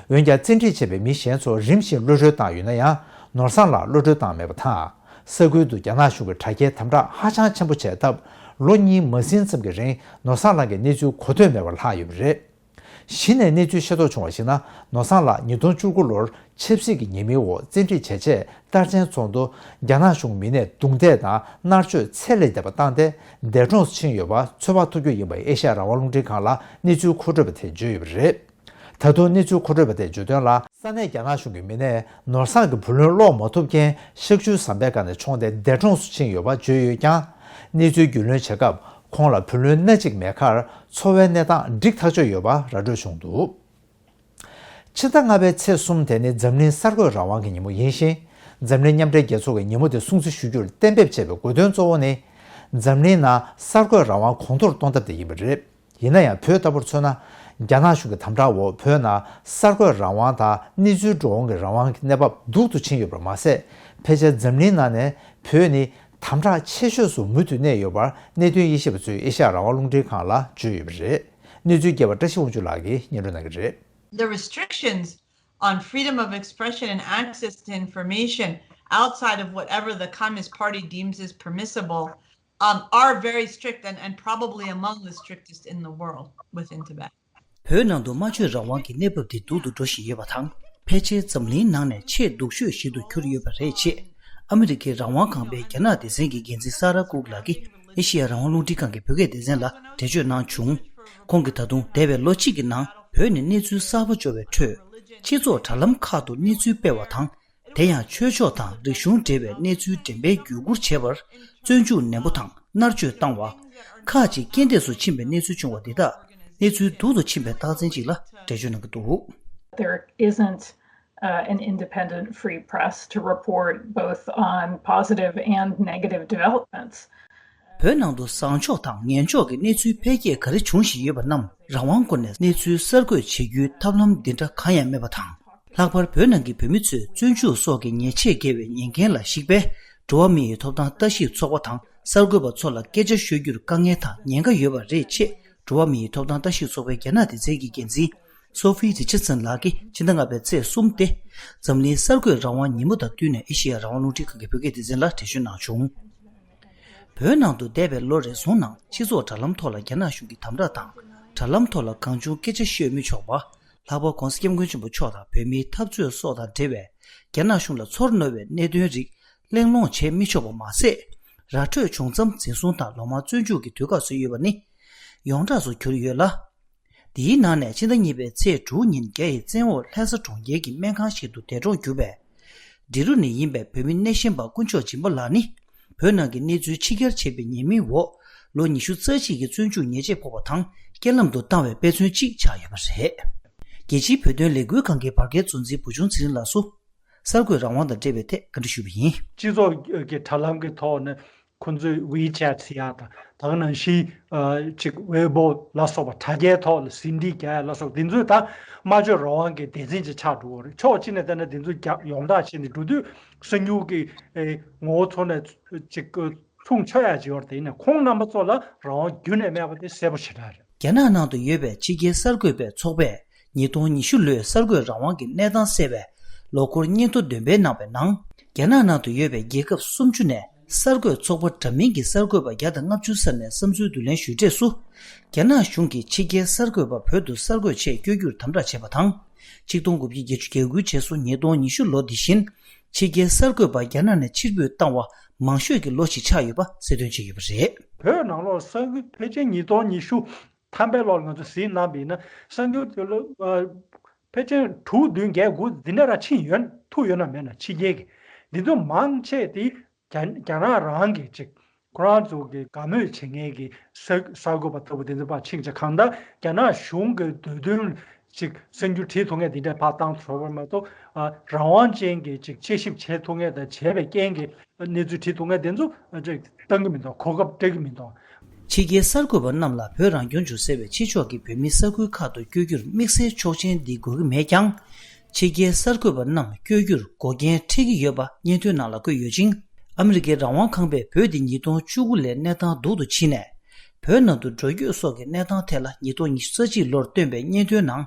འོན་ཀྱང་། བཙན་ཁྲིད་བྱས་པའི་མི་གཞན་ཚོ་རིམ་བཞིན་གློད་གྲོལ་བཏང་ཡོད་ན་ཡང་། ནོར་བཟང་ལགས་གློད་གྲོལ་བཏང་མེད་པ་དང་། ས་ཁུལ་དུ་རྒྱ་ནག་གཞུང་གི་དྲག་རྐྱེན་དམ་དྲག་ཧ་ཅང་ཆེན་པོ་བྱས་སྟབས། ལོ་གཉིས་མ་ཟིན་ཙམ་གྱི་རིང་ནོར་བཟང་ལགས་ཀྱི་གནས་ཚུལ་གོ་ཐོས་མེད་པར་ལྷག་ཡོད་པ་རེད། གཞི་ནས་གནས་ཚུལ་ཤེས་རྟོགས་བྱུང་བར་གཞིགས་ན། ནོར་བཟང་ལགས་ཉིས་སྟོང་བཅུ་དགུ་ལོར་ཆབ་སྲིད་ཀྱི་ཉེས་མིང་འོག་བཙན་ཁྲིད་བྱས་རྗེས། རྟར་ཆེན་རྫོང་དུ་རྒྱ་ནག་གཞུང་མི་སྣས་རྡུང་རྡེག་དང་མནར་གཅོད་ཚད་ལས་འདས་པ་བཏང་སྟེ། འདས་གྲོངས་སུ་ཕྱིན་ཡོད་པ་ཚོད་དཔག་ཐུབ་རྒྱུ་ཡིན་པ་ཨེ་ཤ་ཡ་རང་དབང་རླུང་འཕྲིན་ཁང་ལ་གནས་ཚུལ་མཁོ་སྤྲོད་པ་དེས་བརྗོད་ཡོད་པ་རེད། ད་དུང་གནས་ཚུལ་མཁོ་སྤྲོད་པ་དེས་བརྗོད་དོན་ལ། ས་གནས་རྒྱ་ནག་གཞུང་གི་མི་སྣས་ནོར་བཟང་གི་བུ་ལོན་སློག་མ་ཐུབ་རྐྱེན། གཤག་བཅོས་ཟམ་པའི་སྒང་ནས་མཆོངས་ཏེ་འདས་གྲོངས་སུ་ཕྱིན་ཡོད་པ་བརྗོད་ཡོད་ཀྱང་། གནས་ཚུལ་རྒྱུས་ལོན་བྱེད་སྐབས། ཁོང་ལ་བུ་ལོན་སྣ་གཅིག་མེད་ཁར། འཚོ་བའི་གནས་སྟངས་འགྲིག་ཐག་ཆོད་ཡོད་པ་ར་སྤྲོད་བྱུང་འདུག། ཕྱི་ཟླ་ལྔ་པའི་ཚེས་གསུམ་དེ་ནི་འཛམ་གླིང་གསར་འགོད་རང་དབང་གི་ཉིན་མོ་ཡིན་ཞིང་། འཛམ་གླིང་མཉམ་འབྲེལ་རྒྱལ་ཚོགས་ཀྱིས་ཉིན་མོ་དེ་སྲུང་བརྩི་ཞུ་རྒྱུར་གཏན་འབེབས་བྱས་པའི་དགོས་དོན་གཙོ་བོ་ནི། འཛམ་གླིང་ནང་གསར་འགོད་རང་དབང་གོང་མཐོར་གཏོང་ཐབས་དེ་ཡིན་པ་རེད། ཡིན་ན་ཡང་། བོད་ལྟ་བུར་མཚོན་ན། རྒྱ་ནག་གཞུང་གི་དམ་དྲག་འོག་བོད་ནང་གསར་འགོད་རང་དབང་དང་གནས་ཚུལ་སྒྲོག་འོང་གི་རང་དབང་གི་གནས་བབ་སྡུག་ཏུ་ཕྱིན་ཡོད་པར་མ་ཟད། ཕལ་ཆེར་འཛམ་གླིང་ནང་ནས་བོད་ནི་དམ་དྲག་ཆེ་ཤོས་སུ་མུ་མཐུད་གནས་ཡོད་པར་གནད་དོན་དབྱེ་ཞིབ་པ་ཚོས་ཨེ་ཤ་ཡ་རང་དབང་རླུང་འཕྲིན་ཁང་ལ་བརྗོད་ཡོད་པ་རེད། གནས་ཚུལ་རྒྱས་པ་བཀྲ་ཤིས་དབང་ཕྱུག་ལགས་ཀྱིས་སྙན་སྒྲོན་གནང་གི་རེད། The restrictions on freedom of expression and access to information outside of whatever the Communist Party deems is permissible, um, are very strict and, and probably among the strictest in the world within Tibet. བོད་ནང་དུ་སྨྲ་བརྗོད་རང་དབང་གི་གནས་བབ་དེ་སྡུག་ཏུ་འགྲོ་བཞིན་ཡོད་པ་དང་། ཕལ་ཆེར་འཛམ་གླིང་ནང་ནས་ཆེས་སྡུག་ཤོས་ཤིག་ཏུ་གྱུར་ཡོད་པ་རེད་ཅེས། ཨ་མི་རི་ཀའི་རང་དབང་ཁང་པའི་རྒྱ་ནག་སྡེ་ཚན་གྱི་འགན་འཛིན་ས་ར་ཀུག་ལགས་ཀྱིས་ཨེ་ཤེ་ཡ་རང་དབང་རླུང་འཕྲིན་ཁང་གི་བོད་སྐད་སྡེ་ཚན་ལ་འགྲེལ་བརྗོད་གནང་བྱུང་། ཁོང་གིས་ད་དུང་འདས་པའི་ལོ་གཅིག་གི་ནང་བོད་ནས་གནས་ཚུལ་གསར་པ་འབྱོར་བའི་ཁྲོད། སྤྱི་ཚོགས་དྲ་ལམ་ཁག་ཏུ་གནས་ཚུལ་སྤེལ་བ་དང་། དེ་ཡང་ཆོས་ཕྱོགས་དང་རིག་གཞུང་འབྲེལ་བའི་གནས་ཚུལ་འགྲེམས་སྤེལ་བརྒྱུད་བསྐུར་བྱས་པར་བཙོན་འཇུག་ནན་པོ་དང་མནར་གཅོད་བཏང་བ། ཁག་ཅིག་རྐྱེན་འདས་སུ་ཕྱིན་པའི་གནས་ཚུལ་བྱུང་བ་འདི་དག་གནས་ཚུལ་སྡུག་ཏུ་ཕྱིན་པའི་རྟགས་མཚན་ཅིག་ལ་འགྲེལ་བརྗོད་གནང་གི་འདུག། There isn't, uh, an independent free press to report both on positive and negative developments. བོད་ནང་དུ་བཟང་ཕྱོགས་དང་ངན་ཕྱོགས་ཀྱི་གནས་ཚུལ་འཕེལ་རྒྱས་ག་རེ་འབྱུང་བཞིན་ཡོད་པ་རྣམས་རང་དབང་སྒོ་ནས་གནས་ཚུལ་གསར་འགོད་བྱེད་རྒྱུའི་ཐབས་ལམ་འདི་འདྲ་གང་ཡང་མེད་པ་དང་། ལྷག་པར་བོད་ནང་གི་བོད་མི་ཚོས་བཙོན་འཇུག་སོགས་ཀྱི་ཉེས་ཆད་འགེལ་བའི་ཉེས་འགན་ལ་གཞིགས་པའི་འགྲོ་བ་མིའི་ཐོབ་ཐང་ལྟ་ཞིབ་ཚོགས་པ་དང་གསར་འགོད་པ་ཚོ་ལ་སྐད་ཆ་ཤོད་རྒྱུར་དཀའ་ངལ་དང་ཉེན་ཁ་ཡོད་པ་རེད་ཅེས། འགྲོ་བ་མིའི་ཐོབ་ཐང་ལྟ་ཞིབ་ཚོགས་པའི་རྒྱ་ནག་སྡེ་ཚན་གྱི་འགན་འཛིན་སོ་ཧྥི་རི་ཆར་སན་ལགས་ཀྱིས་ཕྱི་ཟླ་ལྔ་པའི་ཚེས་གསུམ་སྟེ། འཛམ་གླིང་གསར་འགོད་རང་དབང་ཉིན་མོ་དང་བསྟུན་ནས་ཨེ་ཤེ་ཡ་རང་དབང་རླུང་འཕྲིན་ཁང་གི་བོད་སྐད་སྡེ་ཚན་ལ་འགྲེལ་བརྗོད་གནང་བྱུང་། བོད་ནང་དུ་འདས་པའི་ལོ་རེ་ཟུང་ནང་སྤྱི་ཚོགས་དྲ་ལམ་ཐོག་ལ་རྒྱ་ནག་གཞུང་གི་དམ་དྲག་དང་། དྲ་ལམ་ཐོག་ལ་གང་བྱུང་སྐད་ཆ་ཤོད་མི་ཆོག་པ། ལྷག་པར་༧གོང་ས་༧སྐྱབས་མགོན་ཆེན་པོ་མཆོག་དང་བོད་མིའི་འཐབ་རྩོད་སོགས་དང་འབྲེལ་བའི་རྒྱ་ནག་གཞུང་ལ་ཚོར་རྣོ་བའི་གནད་དོན་རིགས་གླེང་སློང་བྱེད་མི་ཆོག་པ་མ་ཟད། ར་འཕྲོད་བྱུང་མཚམས་འཛིན་བཟུང་དང་ལོ་མང་བཙོན་འཇུག་གི་དུས་བཀག་བཟོས་ཡོད་པ་ནི་ཡོངས་གྲགས་སུ་གྱུར་ཡོད་ལ། འདིའི་ནང་ནས་ཕྱི་ཟླ་གཉིས་པའི་ཚེས་དྲུག་ཉིན་རྒྱ་ཡི་བཙན་འོག་ལྷ་ས་གྲོང་ཁྱེར་གྱི་སྨན་ཁང་ཞིག་ཏུ་འདས་གྲོངས་གྱུར་པའི་འབྲི་རུ་ནས་ཡིན་པའི་བོད་མི་སྣེ་ཤན་པ་དཀོན་མཆོག་སྦྱིན་པ་ལགས་ནི། བོད་ནང་གི་གནས་ཚུལ་ཕྱི་གྱར་བྱས་པའི་ཉེས་མིང་འོག་ལོ་ཉི་ཤུ་རྩ་གཅིག་གི་བཙོན་འཇུག་ཉེས་ཆད་ཕོག་པ་དང་རྐྱེན་ལམ་དུ་བཏང་བའི་དཔེ་མཚོན་གཅིག་ཆགས་ཡོད་པ་རེད། རྒྱལ་སྤྱིའི་བོད་དོན་ལས་འགུལ་ཁང་གི་བར་བརྒལ་གཙོ་འཛིན་བུ་ཆུང་ཚེ་རིང་ལགས་སུ། གསར་འགོད་རང་དབང་དང་འབྲེལ་བའི་ཐད་བཀའ་འདྲི་ཞུས་པ་ཡིན། སྤྱི་ཚོགས་ཀྱི་དྲ་ལམ་གྱི་ཐོག་ནས་ཁོང་ཚོས་ཝི་ཆེ་ཊི་ཟེར་ཡག་དང་ད་ག་ནང་བཞིན་ཅིག་ཝེ་བོ་ལ་སོགས་པ་དྲ་རྒྱའི་ཐོག་ལ་ཟིན་བྲིས་རྒྱག་ཡག་ལ་སོགས་དེ་ཚོས་ད་སྨྲ་བརྗོད་རང་དབང་གི་སྡེ་ཚན་ཅིག་ཆགས་འགྲོ་གི་རེད། ཕྱོགས་གཅིག་ནས་བལྟས་ན་དེ་ཚོ་རྒྱ་ཡོངས་གྲགས་བྱས་ནས་འགྲོ་དུས་གསར་འགྱུར་གྱི་ངོ་བོ་ཚོ་ནས་ཅིག་མཚུངས་ཆགས་ཡག་ཅིག་ཡོད་རེད། དེ་ཡིན་ན་ཁོང་རྣམ་པ་ཚོ་ལ་རང་དབང་རྒྱུན་ནས་མེད་པ་དེ་གསལ་པོ་ཞེ་དྲག་རེད། རྒྱ་ནག་ནང་དུ་ཡོད་པའི་ཕྱི་རྒྱལ་གསར་འགོད་པའི་ཚོགས་པས་ཉིས་སྟོང་ཉི་ཤུ་ལོའི་གསར་འགོད་རང་དབང་གི་གནས་སྟངས་གསལ་བའི་ལོ་འཁོར་སྙན་ཐོ་འདོན་སྤེལ་གནང་བའི་ནང་། རྒྱ་ནག་ནང་དུ་ཡོད་པའི་རྒྱལ་ཁབ་སུམ་ཅུ་ནས་གསར་འགོད་ཚོགས་པ་འདྲ་མིན་གྱི་གསར་འགོད་པ་བརྒྱ་དང་ལྔ་བཅུ་ཙམ་ནས་བསམ་ཚུལ་བསྡུ་ལེན་ཞུས་འབྲས་སུ། རྒྱ་ནག་གཞུང་གིས་ཕྱི་རྒྱལ་གསར་འགོད་པ་བོད་དུ་གསར་འགོད་ཆེད་བསྐྱོད་རྒྱུར་དམ་དྲག་བྱས་པ་དང་། ཆིག་སྟོང་དགུ་བརྒྱ་བརྒྱད་ཅུ་གྱ་དགུ་བྱས་སུ་ཉིས་སྟོང་ཉི་ཤུ་ལོ་འདི་བཞིན། ཕྱི་རྒྱལ་གསར་འགོད་པ་རྒྱ་ནག་ནས་ཕྱིར་འབུད་བཏང་བ་མང་ཤོས་ཀྱི་ལོ་ཞིག་ཆགས་ཡོད་པ་གསལ་སྟོན་བྱས་ཡོད་པ་རེད། བོད་ནང་ལོགས་གསར་འགོད་ཕལ་ཆེར་ཉིས་སྟོང་ཉི་ཤུ་ཐམ་པའི་ལོར་ང་ཚོ་གཟིགས་གནང་བ་ཡིན་ན་གསར་འགོད་དེ་ལོ་ཕལ་ཆེར་དྲུག་བདུན་བརྒྱད་དགུ་འདི་འདྲ་ར་ཕྱིན་ཡོད་ཐུག་ཡོད་ན་མེད་ན་ཕྱི་རྒྱལ་གྱི་འདི་ཚོ་མང་ཆེ་དེ་རྒྱ་རྒྱ་ནག་རང་གི་ཅིག་ཁོ་རང་ཚོ་གི་དགའ་མོས་བྱེད་མཁན་གྱི་གསར་གསར་འགོད་པ་ལྟ་བུ་དེ་ཚོ་ཕར་ཕྱིན་ཅིག་གང་ལྟར་རྒྱ་ནག་གཞུང་གི་འདོད་དོན་ ཅིག་གསར་འགྱུར་བྲིས་ཐུབ་མཁན་དེ་འདྲ་ཕར་བཏང་ཐུབ་པ་མ་གཏོགས། ཨ། རང་དབང་ཅན་གྱི་ཅིག་དཔྱད་ཞིབ་བྱེད་ཐུབ་མཁན་དང་བྱས་པའི་རྐྱེན་གྱིས་གནས་ཚུལ་བྲིས་ཐུབ་མཁན་དེ་ཚོ་ཅིག་བཏང་གི་མི་འདུག་གོ་སྐབས་སྤྲད་ཀྱི་མི་འདུག་ཕྱི་རྒྱལ་གསར་འགོད་པ་རྣམས་ལ་བོད་རང་སྐྱོང་ལྗོངས་ཟེར་བའི་ཕྱི་ཕྱོགས་ཀྱི་བོད་མིའི་ས་ཁུལ་ཁག་ཏུ་བསྐྱོད་རྒྱུར་དམིགས་བསལ་ཆོག་མཆན་འདི་དགོས་ཀྱི་མེད་ཀྱང་། ཕྱི་རྒྱལ་གསར་འགོད་པ་རྣམས་བསྐྱོད་རྒྱུར་འགོག་རྐྱེན་འཕྲད་ཀྱི་ཡོད་པ་སྙན་ཐོའི་ནང་ལ་བཀོད་ཡོད་ཅིང་། ཨ་མི་རི་ཀའི་རང་དབང་ཁང་པས་བོད་འདི་ཉིས་སྟོང་བཅུ་དགུ་ལས་གནས་སྟངས་སྡུག་ཏུ་ཕྱིན་ནས། བོད་ནང་དུ་འགྲོ་སྐྱོད་སོགས་ཀྱི་གནས་སྟངས་ཐད་ལ་ཉིས་སྟོང་ཉི་ཤུ་རྩ་གཅིག་ལོར་བཏོན་པའི་སྙན་ཐོའི་ནང་།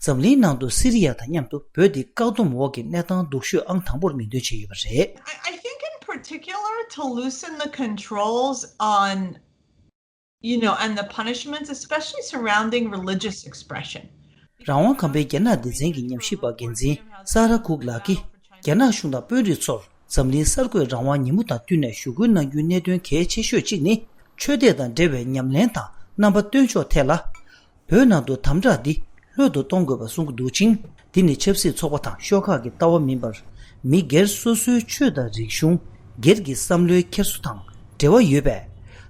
འཛམ་གླིང་ནང་དུ་སི་རི་ཡ་དང་མཉམ་དུ་བོད་འདི་བཀག་སྡོམ་འོག་གི་གནས་སྟངས་སྡུག་ཤོས་ཨང་དང་པོར་མིང་འདོན་བྱས་ཡོད་པ་རེད། I, I think in particular to loosen the controls on, you know, and the punishments, especially surrounding religious expression. རང་དབང་ཁང་པའི་རྒྱ་ནག་སྡེ་ཚན་གྱི་ཉམས་ཞིབ་པ་འགན་འཛིན་ས་ར་ཁུག་ལགས་ཀྱིས། རྒྱ་ནག་གཞུང་དང་དཔོན་རིགས་ཚོར་འཛམ་གླིང་གསར་འགོད་རང་དབང་ཉིན་མོ་དང་བསྟུན་ནས་ཞུ་སྐུལ་གནང་རྒྱུའི་གནད་དོན་གལ་ཆེ་ཤོས་གཅིག་ནི། ཆོས་དད་དང་འབྲེལ་བའི་ཉམས་ལེན་དང་རྣམ་པ་སྟོན་ཕྱོགས་ཐད་ལ། བོད་ནང་དུ་དམ་དྲག་འདི་ལྷོད་དུ་གཏོང་དགོས་པ་གསུང་གི་འདུག་ཅིང་། འདི་ནི་ཆབ་སྲིད་ཚོགས་པ་དང་ཤོག་ཁག་གི་ལྟ་བ་མིན་པར། མི་སྒེར་སོ་སོའི་ཆོས་དང་རིག་གཞུང་སྒེར་གྱི་བསམ་བློའི་འཁྱེར་སོ་དང་འབྲེལ་བ་ཡོད་པས།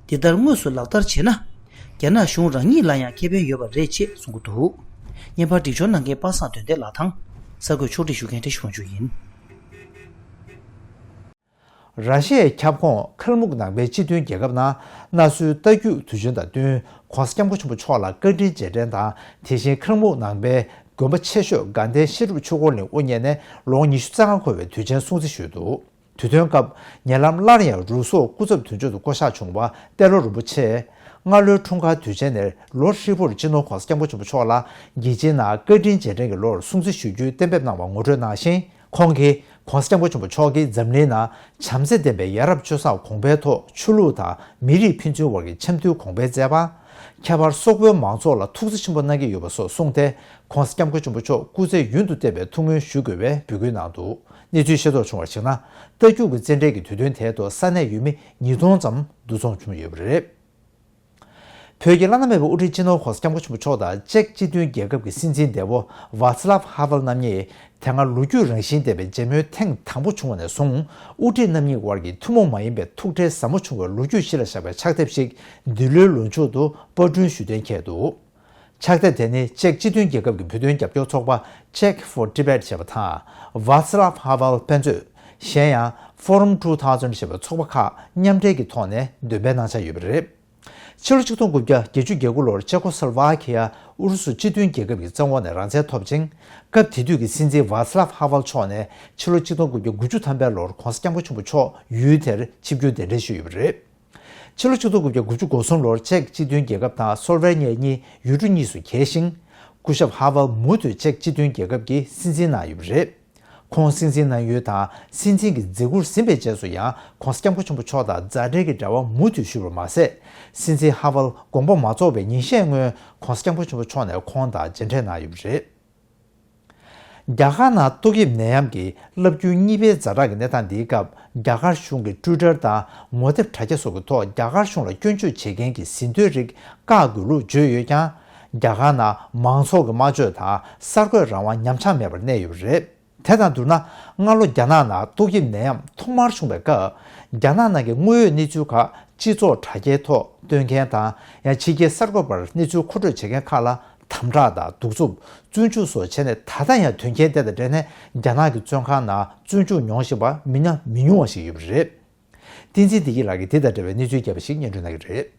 འདི་ལྟར་དངོས་སུ་ལག་བསྟར་བྱས་ན། རྒྱ་ནག་གཞུང་རང་ཉིད་ལ་ཡང་ཁེ་ཕན་ཡོད་པ་རེད་ཅེས་གསུང་གི་འདུག་བརྙན་པར་སྒྲིག་སྦྱོར་གནང་མཁན་པ་སངས་དོན་ལྡན་ལགས་དང་། གསར་འགོད་ཕྱོགས་སྒྲིག་ཞུ་མཁན་བཀྲ་ཤིས་དབང་ཕྱུག་ཡིན། ར་ཤི་ཡའི་ཁྱབ་ཁོངས་ཁལ་མུག་ནང་པའི་སྤྱི་མཐུན་རྒྱལ་ཁབ་ནང་གནའ་སྲོལ་རྟ་རྒྱུག་དུས་ཆེན་དང་བསྟུན་༸གོང་ས་༸སྐྱབས་མགོན་ཆེན་པོ་མཆོག་ལ་བཀའ་དྲིན་རྗེས་དྲན་དང་། དེ་བཞིན་ཁལ་མུག་ནང་པའི་དགོན་པ་ཆེ་ཤོས་དགའ་ལྡན་བཤད་སྒྲུབ་ཆོས་འཁོར་གླིང་དབུ་བརྙེས་ནས་ལོ་ངོ་ཉི་ཤུ་རྩ་ལྔ་འཁོར་བའི་དུས་ཆེན་སྲུང་བརྩི་ཞུས་འདུག་དུས་སྟོན་སྐབས་ཉེ་ལམ་སླར་ཡང་རུ་སོག་སྐུ་ཚབ་དོན་གཅོད་དུ་བསྐོ་གཞག་བྱུང་བ་ཏེ་ལོ་རིན་པོ་ཆེས་སྔ་ལོའི་འཁྲུངས་སྐར་དུས་ཆེན་ནས་ལོ་ཧྲིལ་པོར་སྤྱི་ནོར་༸གོང་ས་༸སྐྱབས་མགོན་ཆེན་པོ་མཆོག་ལ་རྒྱལ་སྤྱིའི་ནང་བཀའ་དྲིན་རྗེས་དྲན་གྱི་ལོར་སྲུང་བརྩི་ཞུ་རྒྱུའི་གཏན་འབེབས་གནང་བ་ངོ་སྤྲོད་གནང་ཞིང་། ཁོང་གིས་༸གོང་ས་༸སྐྱབས་མགོན་ཆེན་པོ་མཆོག་གིས་འཛམ་གླིང་ནང་བྱམས་བརྩེ་ལྡན་པའི་ཡ་རབས་སྤྱོད་བཟང་གོང་འཕེལ་ཐོག་ཆོས་ལུགས་དང་མི་རིགས་ཕན་ཚུན་བར་གྱི་འཆམ་མཐུན་གོང་འཕེལ་མཛད་པ། ཁྱད་པར་སོག་པོའི་མང་ཚོགས་ལ་ཐུགས་བརྩེ་ཆེན་པོ་གནང་གི་ཡོད་པ་སོགས་གསུངས་ཏེ། ༸གོང་ས་༸སྐྱབས་མགོན་ཆེན་པོ་མཆོག་སྐུ་ཚེ་ཡུན་དུ་བརྟན་པའི་ཐུགས་སྨོན་ཞུ་དགོས་པའི་འབོད་སྐུལ་གནང་འདུག་གནས་ཚུལ་ཤེས་རྟོགས་བྱུང་བར་གཞིགས་ན། རྟ་རྒྱུག་གི་རྩེད་འགྲན་གྱི་དུས་སྟོན་དེའི་ཐོག་ས་གནས་ཡུལ་མི་ཉིས་སྟོང་ཙམ་འདུ་འཛོམས་བྱུང་ཡོད་པ་རེད། བོད་ཀྱི་བླ་ན་མེད་པའི་དབུ་ཁྲིད་སྤྱི་ནོར་༸གོང་ས་༸སྐྱབས་མགོན་ཆེན་པོ་མཆོག་དང་ཅེཀ་སྤྱི་མཐུན་རྒྱལ་ཁབ་ཀྱི་སྲིད་འཛིན་འདས་པོ་ཝཱ་ཚ་ལབ་ཧ་ཝལ་རྣམ་གཉིས་དེ་སྔ་ལོ་རྒྱུས་རང་བཞིན་ལྡན་པའི་མཇལ་མོལ་ཐེངས་དང་པོ་བྱུང་བ་ནས་བཟུང་། དབུ་ཁྲིད་རྣམ་གཉིས་དབར་གྱི་ཐུན་མོང་མ་ཡིན་པའི་ཐུགས་འཕྲད་ཟབ་མོ་བྱུང་བའི་ལོ་རྒྱུས་གཞི་ལ་བཞག་པའི་ཕྱག་དེབ་ཞིག་འདི་ལོའི་ལོ་མཇུག་ཏུ་པར་སྐྲུན་ཞུ་འདུན་འཁྱེར་འདུག་ཕྱག་དེབ་དེ་ནི་ཅེཀ་སྤྱི་མཐུན་རྒྱལ་ཁབ་ཀྱི་བོད་དོན་རྒྱབ་སྐྱོར་ཚོགས་པ་Czech for Tibet ཞེས་པ་དང་། ཝཱ་ཚ་ལབ་ཧ་ཝལ་དཔེ་མཛོད། གཞན་ཡང་Forum two thousand ཞེས་པའི་ཚོགས་པ་ཁག་མཉམ་འབྲེལ་གྱི་ཐོག་ནས་འདོན་སྤེལ་གནང་འཆར་ཡོད་པ་རེད། ཕྱི་ལོ་ཆིག་སྟོང་དགུ་བརྒྱ་བརྒྱད་ཅུ་གྱ་དགུ་ལོར་ཅེ་ཁོ་སལ་ཝ་ཁི་ཡ་ཨུ་རུ་སུ་སྤྱི་མཐུན་རྒྱལ་ཁབ་ཀྱི་བཙན་འོག་ནས་རང་བཙན་ཐོབ་ཅིང་། སྐབས་དེ་དུས་ཀྱི་སྲིད་འཛིན་ཝཱ་ཚ་ལབ་ཧ་ཝལ་མཆོག་ནས་ཕྱི་ལོ་ཆིག་སྟོང་དགུ་བརྒྱ་དགུ་བཅུ་ཐམ་པའི་ལོར་༸གོང་ས་༸སྐྱབས་མགོན་ཆེན་པོ་མཆོག་ཡུལ་དེར་ཆིབས་བསྒྱུར་གདན་འདྲེན་ཞུས་ཡོད་པ་རེད། ཕྱི་ལོ་ཆིག་སྟོང་དགུ་བརྒྱ་དགུ་བཅུ་གོ་གསུམ་ལོར་ཅེཀ་སྤྱི་མཐུན་རྒྱལ་ཁབ་དང་སོལ་ཝེ་ནི་ཡ་གཉིས་ཡུལ་གྲུ་གཉིས་སུ་གྱེས་ཤིང་། སྐུ་ཞབས་ཧ་ཝལ་མུ་མཐུད་ཅེཀ་སྤྱི་མཐུན་རྒྱལ་ཁབ་ཀྱི་སྲིད་འཛིན་གནང་ཡོད་པ་རེད། ཁོང་སྲིད་འཛིན་གནང་ཡུལ་དང་སྲིད་འཛིན་གྱི་མཛད་ཁུར་ཟིན་པའི་རྗེས་སུ་ཡང་༸གོང་ས་༸སྐྱབས་མགོན་ཆེན་པོ་མཆོག་དང་མཛའ་འབྲེལ་གྱི་འབྲེལ་བ་མུ་མཐུད་ཞུས་པར་མ་ཟད། སྲིད་འཛིན་ཧ་ཝལ་དགོངས་པ་མ་རྫོགས་པའི་ཉིན་ཤས་སྔོན་༸གོང་ས་༸སྐྱབས་མགོན་ཆེན་པོ་མཆོག་ནས་ཁོང་དང་མཇལ་འཕྲད་གནང་ཡོད་པ་རེད། རྒྱ་གར་ནང་ཏོག་དབྱིབས་ནད་ཡམས་ཀྱི་རླབས་རྒྱུན་གཉིས་པའི་ཛ་དྲག་གི་གནས་སྟངས་འདིའི་སྐབས། རྒྱ་གར་གཞུང་གིས་ཊུའི་ཊར་དང་ངོ་དེབ་དྲ་རྒྱ་སོགས་ཀྱི་ཐོག་རྒྱ་གར་གཞུང་ལ་སྐྱོན་བརྗོད་བྱེད་མཁན་གྱི་ཟིན་ཐོའི་རིགས་བཀག་དགོས་ལུགས་བརྗོད་ཡོད་ཀྱང་། རྒྱ་གར་ནང་མང་ཚོགས་ཀྱི་སྨྲ་བརྗོད་དང་གསར་འགོད་རང་དབང་ཉམས་ཆག་མེད་པར་གནས་ཡོད་པ་རེད། དེ་དང་བསྡུར་ན། སྔ་ལོ་རྒྱ་ནག་ནང་ཏོག་དབྱིབས་ནད་ཡམས་ཐོག་མར་བྱུང་བའི་སྐབས། རྒྱ་ནག་ནང་གི་དངོས་ཡོད་གནས་ཚུལ་ཁག་སྤྱི་ཚོགས་དྲ་རྒྱའི་ཐོག་སྟོན་མཁན་དང་། ཡང་ཕྱི་རྒྱལ་གསར་འགོད་པར་གནས་ཚུལ་མཁོ་སྤྲོད་བྱེད་མཁན་ཁག་ལ། དམ་དྲག་དང་གདུག་རྩུབ། བཙོན་འཇུག་སོགས་བྱས་ནས། ད་ལྟ་ཡང་དོན་རྐྱེན་དེ་དང་འབྲེལ་ནས་རྒྱ་ནག་གི་བཙོན་ཁང་ནང་བཙོན་འཇུག་མྱོང་བཞིན་པ་མི་ཉག་མི་ཉུང་བ་ཞིག་ཡོད་པ་རེད། བསྟན་འཛིན་བདེ་སྐྱིད་ལགས་ཀྱིས་འདི་དང་འབྲེལ་བའི་གནས་ཚུལ་རྒྱས་པ་ཞིག་སྙན་སྒྲོན་གནང་གི་རེད།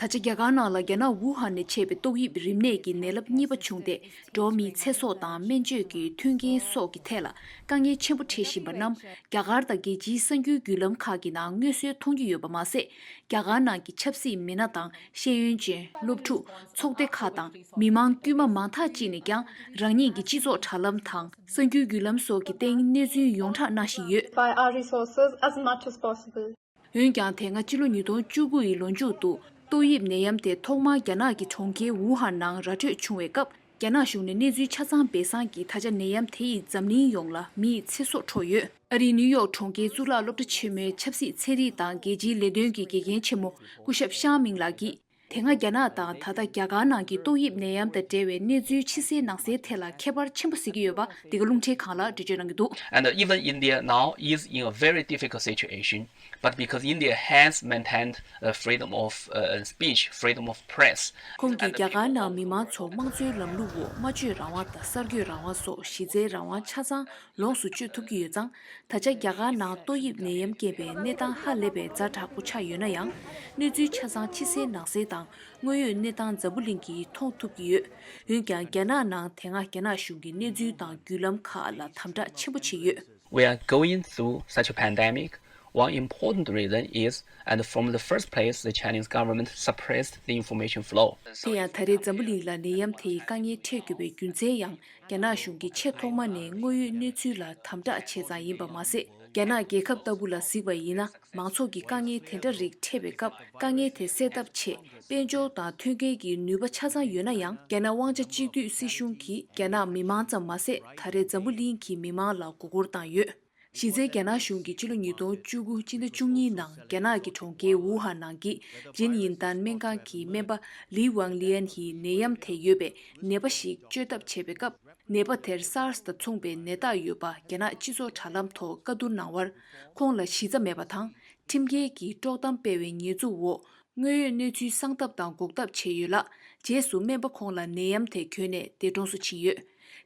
ད་ཆ་རྒྱ་གར་ནང་ལ་རྒྱ་ནག་ཝུ་ཧན་ནས་མཆེད་པའི་ཏོག་དབྱིབས་རིམས་ནད་ཀྱི་ནད་རླབས་གཉིས་པ་བྱུང་སྟེ། འགྲོ་བ་མིའི་ཚེ་སྲོག་དང་སྨན་བཅོས་ཀྱི་མཐུན་རྐྱེན་སོགས་ཀྱི་ཐད་ལ་དཀའ་ངལ་ཆེན་པོ་འཕྲད་བཞིན་པ་རྣམས། རྒྱ་གར་དང་རྒྱལ་སྤྱིའི་གསར་འགྱུར་བརྒྱུད་ལམ་ཁག་གི་ནང་མངོན་གསལ་མཐོང་རྒྱུ་ཡོད་པ་མ་ཟད། རྒྱ་གར་ནང་གི་ཆབ་སྲིད་མི་སྣ་དང་ཤེས་ཡོན་ཅན། སློབ་ཕྲུག་ཚོགས་སྡེ་ཁག་དང་མི་མང་དཀྱུས་མ་མང་དག་ཅིག་ནས་ཀྱང་རང་ཉིད་ཀྱི་སྤྱི་ཚོགས་དྲ་ལམ་དང་གསར་འགྱུར་བརྒྱུད་ལམ་སོགས་ཀྱི་སྟེང་གནས་ཚུལ་ཡོངས་གྲགས་གནང་བཞིན་ཡོད། By our resources as much as possible. འོན་ཀྱང་། དེ་སྔ་ཕྱི་ལོ་ཉིས་སྟོང་བཅུ་དགུ་ཡི་ལོ་མཇུག་ཏུ་ཏོག་དབྱིབས་ནད་ཡམས་དེ་ཐོག་མར་རྒྱ་ནག་གི་གྲོང་ཁྱེར་ཝུ་ཧན་ནང་ར་འཕྲོད་བྱུང་བའི་སྐབས། རྒྱ་ནག་གཞུང་ནས་གནས་ཚུལ་ཆ་ཚང་སྦས་གསང་གིས། ད་ཆ་ནད་ཡམས་དེ་ཡིས་འཛམ་གླིང་ཡོངས་ལ་མིའི་ཚེ་སྲོག་འཕྲོག་ཡོད། ཨ་རིའི་ནིའུ་ཡོག་གྲོང་ཁྱེར་གཙུག་ལག་སློབ་གྲྭ་ཆེན་མོའི་ཆབ་སྲིད་ཚན་རིག་དང་རྒྱལ་སྤྱིའི་ལས་དོན་གྱི་དགེ་རྒན་ཆེན་མོ་སྐུ་ཞབས་ཤང་མིང་ལགས་ཀྱིས། དེ་སྔ་རྒྱ་ནག་དང་ད་ལྟ་རྒྱ་གར་ནང་གི་ཏོག་དབྱིབས་ནད་ཡམས་དང་འབྲེལ་བའི་གནས་ཚུལ་ཕྱི་གསལ་ནང་གསལ་ཐད་ལ་ཁྱད་པར་ཆེན་པོ་གཟིགས་ཀྱི་ཡོད་པ་འདི་ག་རླུང་འཕྲིན་ཁང་ལ་འགྲེལ་བརྗོད་གནང་གི་འདུག And even India now is in a very difficult situation, but because India has maintained uh, freedom of uh, speech, freedom of press. ཁོང་གིས་རྒྱ་གར་ནང་མི་མང་ཚོ་དམངས་གཙོའི་ལམ་ལུགས་འོག་སྨྲ་བརྗོད་རང་དབང་དང་གསར་འགོད་རང་དབང་སོགས་གཞི་རྩའི་རང་དབང་ཆ་ཚང་ལོངས་སུ་སྤྱོད་ཐུབ་ཀྱི་ཡོད་ཙང་། ད་ཆ་རྒྱ་གར་ནང་ཏོག་དབྱིབས་ནད་ཡམས་རྐྱེན་པས་གནས་སྟངས་ཧ་ལས་པའི་ཛ་དྲག་པོ་ཆགས་ཡོད་ན་ཡང་། གནས་ཚུལ་ཆ་ཚང་ཕྱི་གསལ་ནང་གསལ་དང་དངོས་ཡོད་གནས་སྟངས་འཛམ་བུ་གླིང་གིས་མཐོང་ཐུབ་ཀྱི་ཡོད། འོན་ཀྱང་རྒྱ་ནག་ནང་དེ་སྔ་རྒྱ་ནག་གཞུང་གིས་གནས་ཚུལ་དང་བརྒྱུད་ལམ་ཁག་ལ་དམ་དྲག་ཆེན་པོ་བྱས་ཡོད། We are going through such a pandemic. One important reason is, and from the first place, the Chinese government suppressed the information flow. དེ་ཡང་ད་རེས་འཛམ་བུ་གླིང་ལ་ནད་ཡམས་དེ་ཡི་དཀའ་ངལ་འཕྲད་དགོས་པའི་རྒྱུ་མཚན་ཡང་རྒྱ་ནག་གཞུང་གིས་ཆེས་ཐོག་མ་ནས་དངོས་ཡོད་གནས་ཚུལ་ལ་དམ་དྲག་བྱས་ཙང་ཡིན་པ་མ་ཟད། རྒྱ་ནག་རྒྱལ་ཁབ་ལྟ་བུ་ལ་གཟིགས་པ་ཡིན་ན། མང་ཚོགས་ཀྱི་དཀའ་ངལ་དེ་འདྲ་རིགས་འཕྲད་པའི་སྐབས་དཀའ་ངལ་དེ་སེལ་ཐབས་ཆེད་དཔལ་འབྱོར་དང་མཐུན་རྐྱེན་གྱི་ནུས་པ་ཆ་ཚང་ཡོད་ན་ཡང་། རྒྱ་ནག་དབང་ཆ་གཅིག་སྡུད་སྲིད་གཞུང་གིས་རྒྱ་ནག་མི་མང་ཙམ་མ་ཟད། ད་རེས་འཛམ་བུ་གླིང་གི་མི་མང་ལ་མགོ་སྐོར་བཏང་ཡོད། གཞི་རྩའི་རྒྱ་ནག་གཞུང་གིས་ཕྱི་ལོ་ཉིས་སྟོང་བཅུ་དགུ་སྤྱི་ཟླ་བཅུ་གཉིས་ནང་རྒྱ་ནག་གི་གྲོང་ཁྱེར་ཝུ་ཧན་ནང་གི་ཇིན་ཡིན་ཏན་སྨན་ཁང་གི་སྨན་པ་ལི་ཝང་ལི་ཨན་ཡིས་ནད་ཡམས་དེ་ཡོད་པའི་ནད་པ་ཞིག་བཅོས་ཐབས་བྱས་པའི་སྐབས། ནད་པ་དེར་སཱར་སི་དང་མཚུངས་པའི་ནད་རྟགས་ཡོད་པ་རྒྱ་ནག་སྤྱི་ཚོགས་དྲ་ལམ་ཐོག་བཀའ་བསྡུར་གནང་བར། ཁོང་ལ་གཞི་རྩ་མེད་པ་དང་། ཁྲིམས་འགལ་གྱིས་དཀྲོག་གཏམ་སྤེལ་བའི་ཉེས་འཛུགས་འོག་དངོས་ཡོད་གནས་ཚུལ་གསང་ཐབས་དང་འགོག་ཐབས་བྱས་ཡོད་ལ། རྗེས་སུ་སྨན་པ་ཁོང་ལ་ནད་ཡམས་དེ་གྱོན་ནས་འདས་གྲོངས་སུ་ཕྱིན་ཡོད།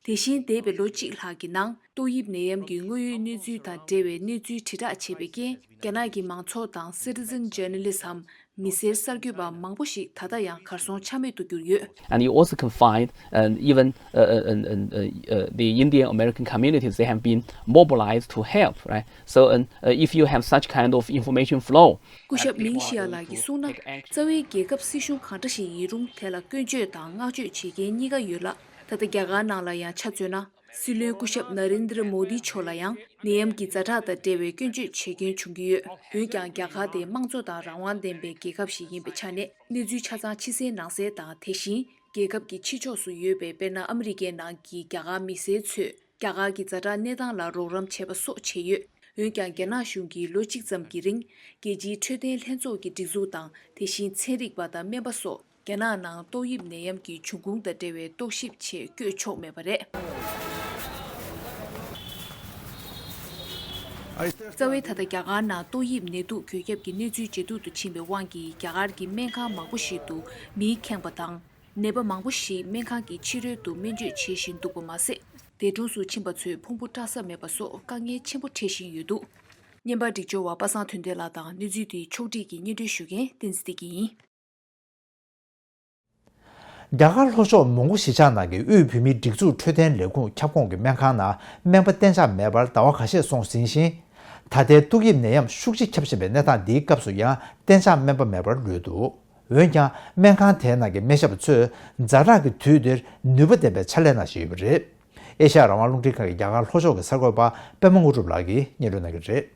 དེ་བཞིན་འདས་པའི་ལོ་གཅིག་ལྷག་གི་ནང་ཏོག་དབྱིབས་ནད་ཡམས་ཀྱི་དངོས་ཡོད་གནས་ཚུལ་དང་འབྲེལ་བའི་གནས་ཚུལ་དྲིལ་བསྒྲགས་བྱས་པའི་རྐྱེན། རྒྱ་ནག་གི་མང་ཚོགས་དང་citizen journalist འམ་མི་སེར་གསར་འགོད་པ་མང་པོ་ཞིག་ད་ལྟ་ཡང་གར་སོང་ཆ་མེད་དུ་གྱུར་ཡོད། And you also can find, and even uh, uh, and, and, uh, uh, the Indian American communities, they have been mobilized to help, right? So, and, uh, if you have such kind of information flow, སྐུ་ཞབས་མིང་ཤི་ཡ་ལགས་ཀྱིས་གསུངས་ན། རྩ་བའི་རྒྱལ་ཁབ་སྲིད་གཞུང་གང་འདྲ་ཞིག་ཡིན་རུང་། དེ་ལ་སྐྱོན་བརྗོད་དང་བསྔགས་བརྗོད་བྱེད་མཁན་གཉིས་ཀ་ཡོད་ལ། ད་ལྟ་རྒྱ་གར་ནང་ལ་ཡང་ཆ་མཚོན་ན། སྲིད་བློན་སྐུ་ཞབས་ན་རེན་དྲ་མོ་དི་མཆོག་ལ་ཡང་ནད་ཡམས་ཀྱི་ཛ་དྲག་དང་འབྲེལ་བའི་སྐྱོན་བརྗོད་བྱེད་མཁན་བྱུང་གི་ཡོད། འོན་ཀྱང་རྒྱ་གར་དེ་དམངས་གཙོ་དང་རང་དབང་ལྡན་པའི་རྒྱལ་ཁབ་ཞིག་ཡིན་པའི་ཆ་ནས། གནས་ཚུལ་ཆ་ཚང་ཕྱི་གསལ་ནང་གསལ་དང་། དེ་བཞིན་རྒྱལ་ཁབ་ཀྱི་ཕྱི་ཕྱོགས་སུ་ཡོད་པའི་དཔེར་ན་ཨ་མི་རི་ཀའི་ནང་གི་རྒྱ་གར་མི་སེར་ཚོས་རྒྱ་གར་གྱི་ཛ་དྲག་གནས་སྟངས་ལ་རོགས་རམ་བྱས་པ་སོགས་བྱས་ཡོད། འོན་ཀྱང་རྒྱ་ནག་གཞུང་གིས་ལོ་གཅིག་ཙམ་གྱི་རིང་རྒྱལ་སྤྱིའི་འཕྲོད་བསྟེན་ལྷན་ཚོགས་ཀྱི་སྒྲིག་འཛུགས་དང་། དེ་བཞིན་ཚན་རིག་པ་དང་སྨན་པ་སོགས། རྒྱ་ནག་ནང་ཏོག་དབྱིབས་ནད་ཡམས་ཀྱི་འབྱུང་ཁུངས་དང་འབྲེལ་བའི་རྟོག་ཞིབ་ཆེད་བསྐྱོད་ཆོག་མེད་པ་རེད། རྩ་བའི་ད་ལྟ་རྒྱ་གར་ནང་ཏོག་དབྱིབས་ནད་དུག་འགོས་ཁྱབ་ཀྱི་གནས་ཚུལ་ཇེ་སྡུག་ཏུ་ཕྱིན་པའི་དབང་གིས། རྒྱ་གར་གྱི་སྨན་ཁང་མང་པོ་ཞིག་ཏུ་མིས་ཁེངས་པ་དང་། ནད་པ་མང་པོ་ཞིག་སྨན་ཁང་གི་ཕྱི་རོལ་དུ་སྨན་བཅོས་བྱེད་བཞིན་འདུག་པ་མ་ཟད། འདས་གྲོངས་སུ་ཕྱིན་པ་ཚོའི་ཕུང་པོ་བཀྲ་ཤིས་མེད་པ་སོགས་དཀའ་ངལ་ཆེན་པོ་འཕྲད་བཞིན་ཡོད་འདུག། བརྙན་པར་སྒྲིག་སྦྱོར་བ་པ་སངས་དོན་ལྡན་ལགས་དང་། གནས་ཚུལ་དེ་ཕྱོགས་བསྒྲིགས་ཀྱིས་སྙན་སྒྲོན་ཞུ་མཁན་བསྟན་འཛིན་བདེ་སྐྱིད་ཡིན། རྒྱ་གར་ལྷོ་ཕྱོགས་མོན་གྷོ་གཞིས་ཆགས་ནང་གི་དབུས་བོད་མིའི་སྒྲིག་འཛུགས་འཕྲོད་བསྟེན་ལས་ཁུངས་ཁྱབ་ཁོངས་ཀྱི་སྨན་ཁང་ནང་སྨན་པ་གཏན་འཇགས་མེད་པར་ཟླ་བ་ཁ་ཤས་སོང་ཟིན་ཞིང་། ད་ལྟའི་ཏོག་དབྱིབས་ནད་ཡམས་ཤུགས་ཆེ་ཁྱབ་བཞིན་པའི་གནས་སྟངས་འདིའི་སྐབས་སུ་ཡང་གཏན་འཇགས་སྨན་པ་མེད་པར་ལུས་འདུག། འོན་ཀྱང་སྨན་ཁང་དེའི་ནང་གི་སྨན་ཞབས་པ་ཚོས་ཛ་དྲག་གི་དུས་འདིར་ནུས་པ་ལྡན་པའི་ཕྱག་ལས་གནང་བཞིན་ཡོད་པ་རེད། ཨེ་ཤ་ཡ་རང་དབང་རླུང་འཕྲིན་ཁང་གི་རྒྱ་གར་ལྷོ་ཕྱོགས་ཀྱི་གསར་འགོད་པ་པད་མ་དངོས་གྲུབ་ལགས་ཀྱིས་སྙན་སྒྲོན་གནང་གི་རེད།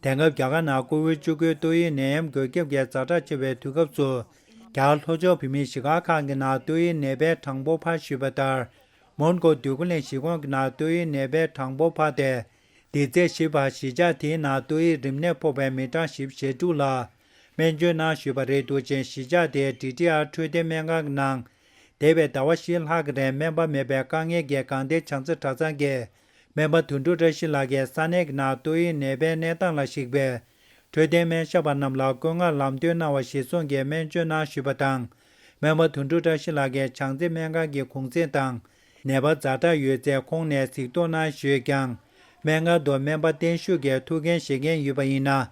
དེང་སྐབས་རྒྱ་གར་ནང་ཀོ་ཝིཌ་བཅུ་དགུ་ཏོག་དབྱིབས་ནད་ཡམས་འགོས་ཁྱབ་ཀྱི་ཛ་དྲག་ཆེ་བའི་དུས་སྐབས་སུ། རྒྱ་གར་ལྷོ་ཕྱོགས་བོད་མིའི་གཞིས་སྒར་ཁག་གི་ནང་ཏོག་དབྱིབས་ནད་པའི་གྲངས་འབོར་འཕར་བཞིན་པ་ལྟར། མོན་གྷོ་འདོད་རྒུ་གླིང་གཞིས་ཁོངས་ཀྱི་ནང་ཏོག་དབྱིབས་ནད་པའི་གྲངས་འབོར་འཕར་ཏེ། འདི་ཚེས་བཞི་བར་གཞིས་ཆགས་དེའི་ནང་ཏོག་དབྱིབས་རིམས་ནད་ཕོག་པའི་མི་གྲངས་བཞི་བཅུ་ཞེ་དྲུག་ལ་སྨན་བཅོས་གནང་བཞིན་པ་རེད་འདུག་ཅིང་། གཞིས་ཆགས་དེའི་ཌི་ཊི་ཨར་འཕྲོད་བསྟེན་སྨན་ཁང་གི་ནང་འདས་པའི་ཟླ་བ་བཞི་ལྷག་གི་རིང་སྨན་པ་མེད་པའི་དཀའ་ངལ་གྱིས་དགོངས་ཏེ། བྱང་རྩེ་གྲྭ་ཚང་གི་སྨན་པ་དོན་གྲུབ་བཀྲ་ཤིས་ལགས་ཀྱིས་ས་གནས་ཀྱི་ནང་ཏོག་དབྱིབས་ནད་པའི་གནས་སྟངས་ལ་གཞིགས་པའི་འཕྲོད་བསྟེན་སྨན་ཞབས་པ་རྣམས་ལ་བཀོད་མངགས་ལམ་སྟོན་གནང་བ་གཞིར་བཟུང་གིས་སྨན་བཅོས་གནང་བཞིན་པ་དང་། སྨན་པ་དོན་གྲུབ་བཀྲ་ཤིས་ལགས་ཀྱིས་བྱང་རྩེ་སྨན་ཁང་གི་གུང་སེང་དང་། ནད་པ་ཛ་དྲག་ཡོད་ཚེ་ཁོང་ནས་གཟིགས་རྟོག་གནང་ཞུས་ཀྱང་། སྨན་ཁང་དུ་སྨན་པ་བརྟན་བཞུགས་ཀྱི་ཐུགས་འགན་བཞེས་མཁན་ཡོད་པ་ཡིན་ན།